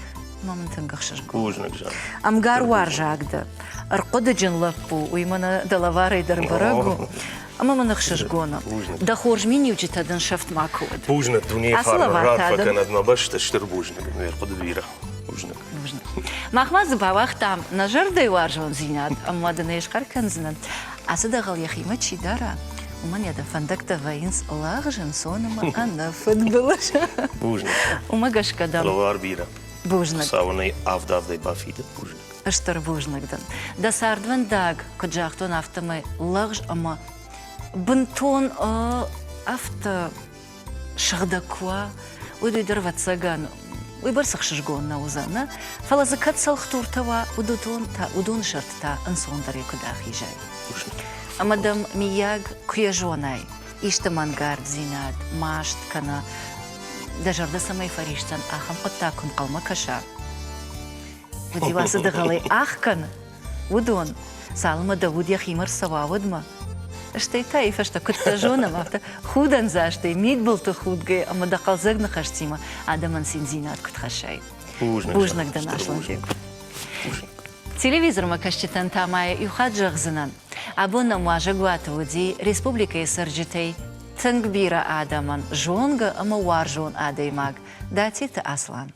Ӕмӕ мын тынг ӕхсызгон. Бузныг, Жанна. Ӕмгаруарзаг дӕ, ӕрхъуыдыджын лӕппу, уый мӕнӕ дӕ лӕварӕй дӕр бӕрӕг у. Ӕмӕ мын ӕхсызгон у. Дӕ хорз миниуджытӕ дын сӕфт макуы уӕд. Бузныг, дунейы фарн рарфӕ кӕнӕд мӕ бӕсты, стыр бузныг, ме рхъуыды бирӕ. Бузныг. Бузныг. Мах ма дзы бауагътам нӕ зӕрдӕйы уарзондзинад, ӕмӕ дын ӕй схъӕр кӕндзынӕн. Ацы дӕгъӕл йӕхимӕ чи дара, уымӕн йӕ дӕ фӕндӕгтӕ вӕййынц лӕгъз, ӕнцон ӕмӕ ӕнӕфыдбылыз. Бузныг. Уымӕ гӕсгӕ дӕм. Лӕвар бирӕ. Бузныг. Хуыцау ын ӕй авд-авдӕй бафидӕд. Бузныг. Стыр бузныг дын. Дӕ цардвӕндаг, куыд загътон, афтӕмӕй лӕгъз ӕмӕ бынтон афтӕ сыгъдӕг куы уа, уӕд уый дӕр, ӕвӕццӕгӕн, уыйбӕрц ӕхсызгон нӕ уыдзӕн, нӕ? Фӕлӕ дзы кӕд цӕлхдуртӕ уа, уыдон та, уыдоны сӕрты та ӕнцондӕрӕй куыд ахизай. Ӕмӕ дӕм, миййаг, куы йӕ зонай, исты мӕнгарддзинад, маст кӕнӕ дӕ зӕрдӕ цӕмӕй фӕрисдзӕн, ахӕм хъуыддаг куы нхъӕлмӕ кӕса, уӕд-иу ацы дӕгъӕлӕй ӕхгӕн уыдон, цалынмӕ дӕ уд йӕхимӕ рцӕуа, уӕдмӕ. Стӕй та йӕ фӕстӕ куыдтӕ зонӕм, афтӕ худӕндзастӕй, мидбылты худгӕ ӕмӕ дӕ хъӕлдзӕг ныхӕстимӕ адӕмӕн циндзинад куыд хӕссай. Бузныг. Бузныг дын, Асланбег. Телевизормӕ кӕсджытӕн та ма иу хатт зӕгъдзынӕн. Абон нӕм уазӕгуаты уыди республикӕйы цӕрджытӕй тынг бирӕ адӕмӕн зонгӕ ӕмӕ уарзон адӕймаг Датиты Аслан.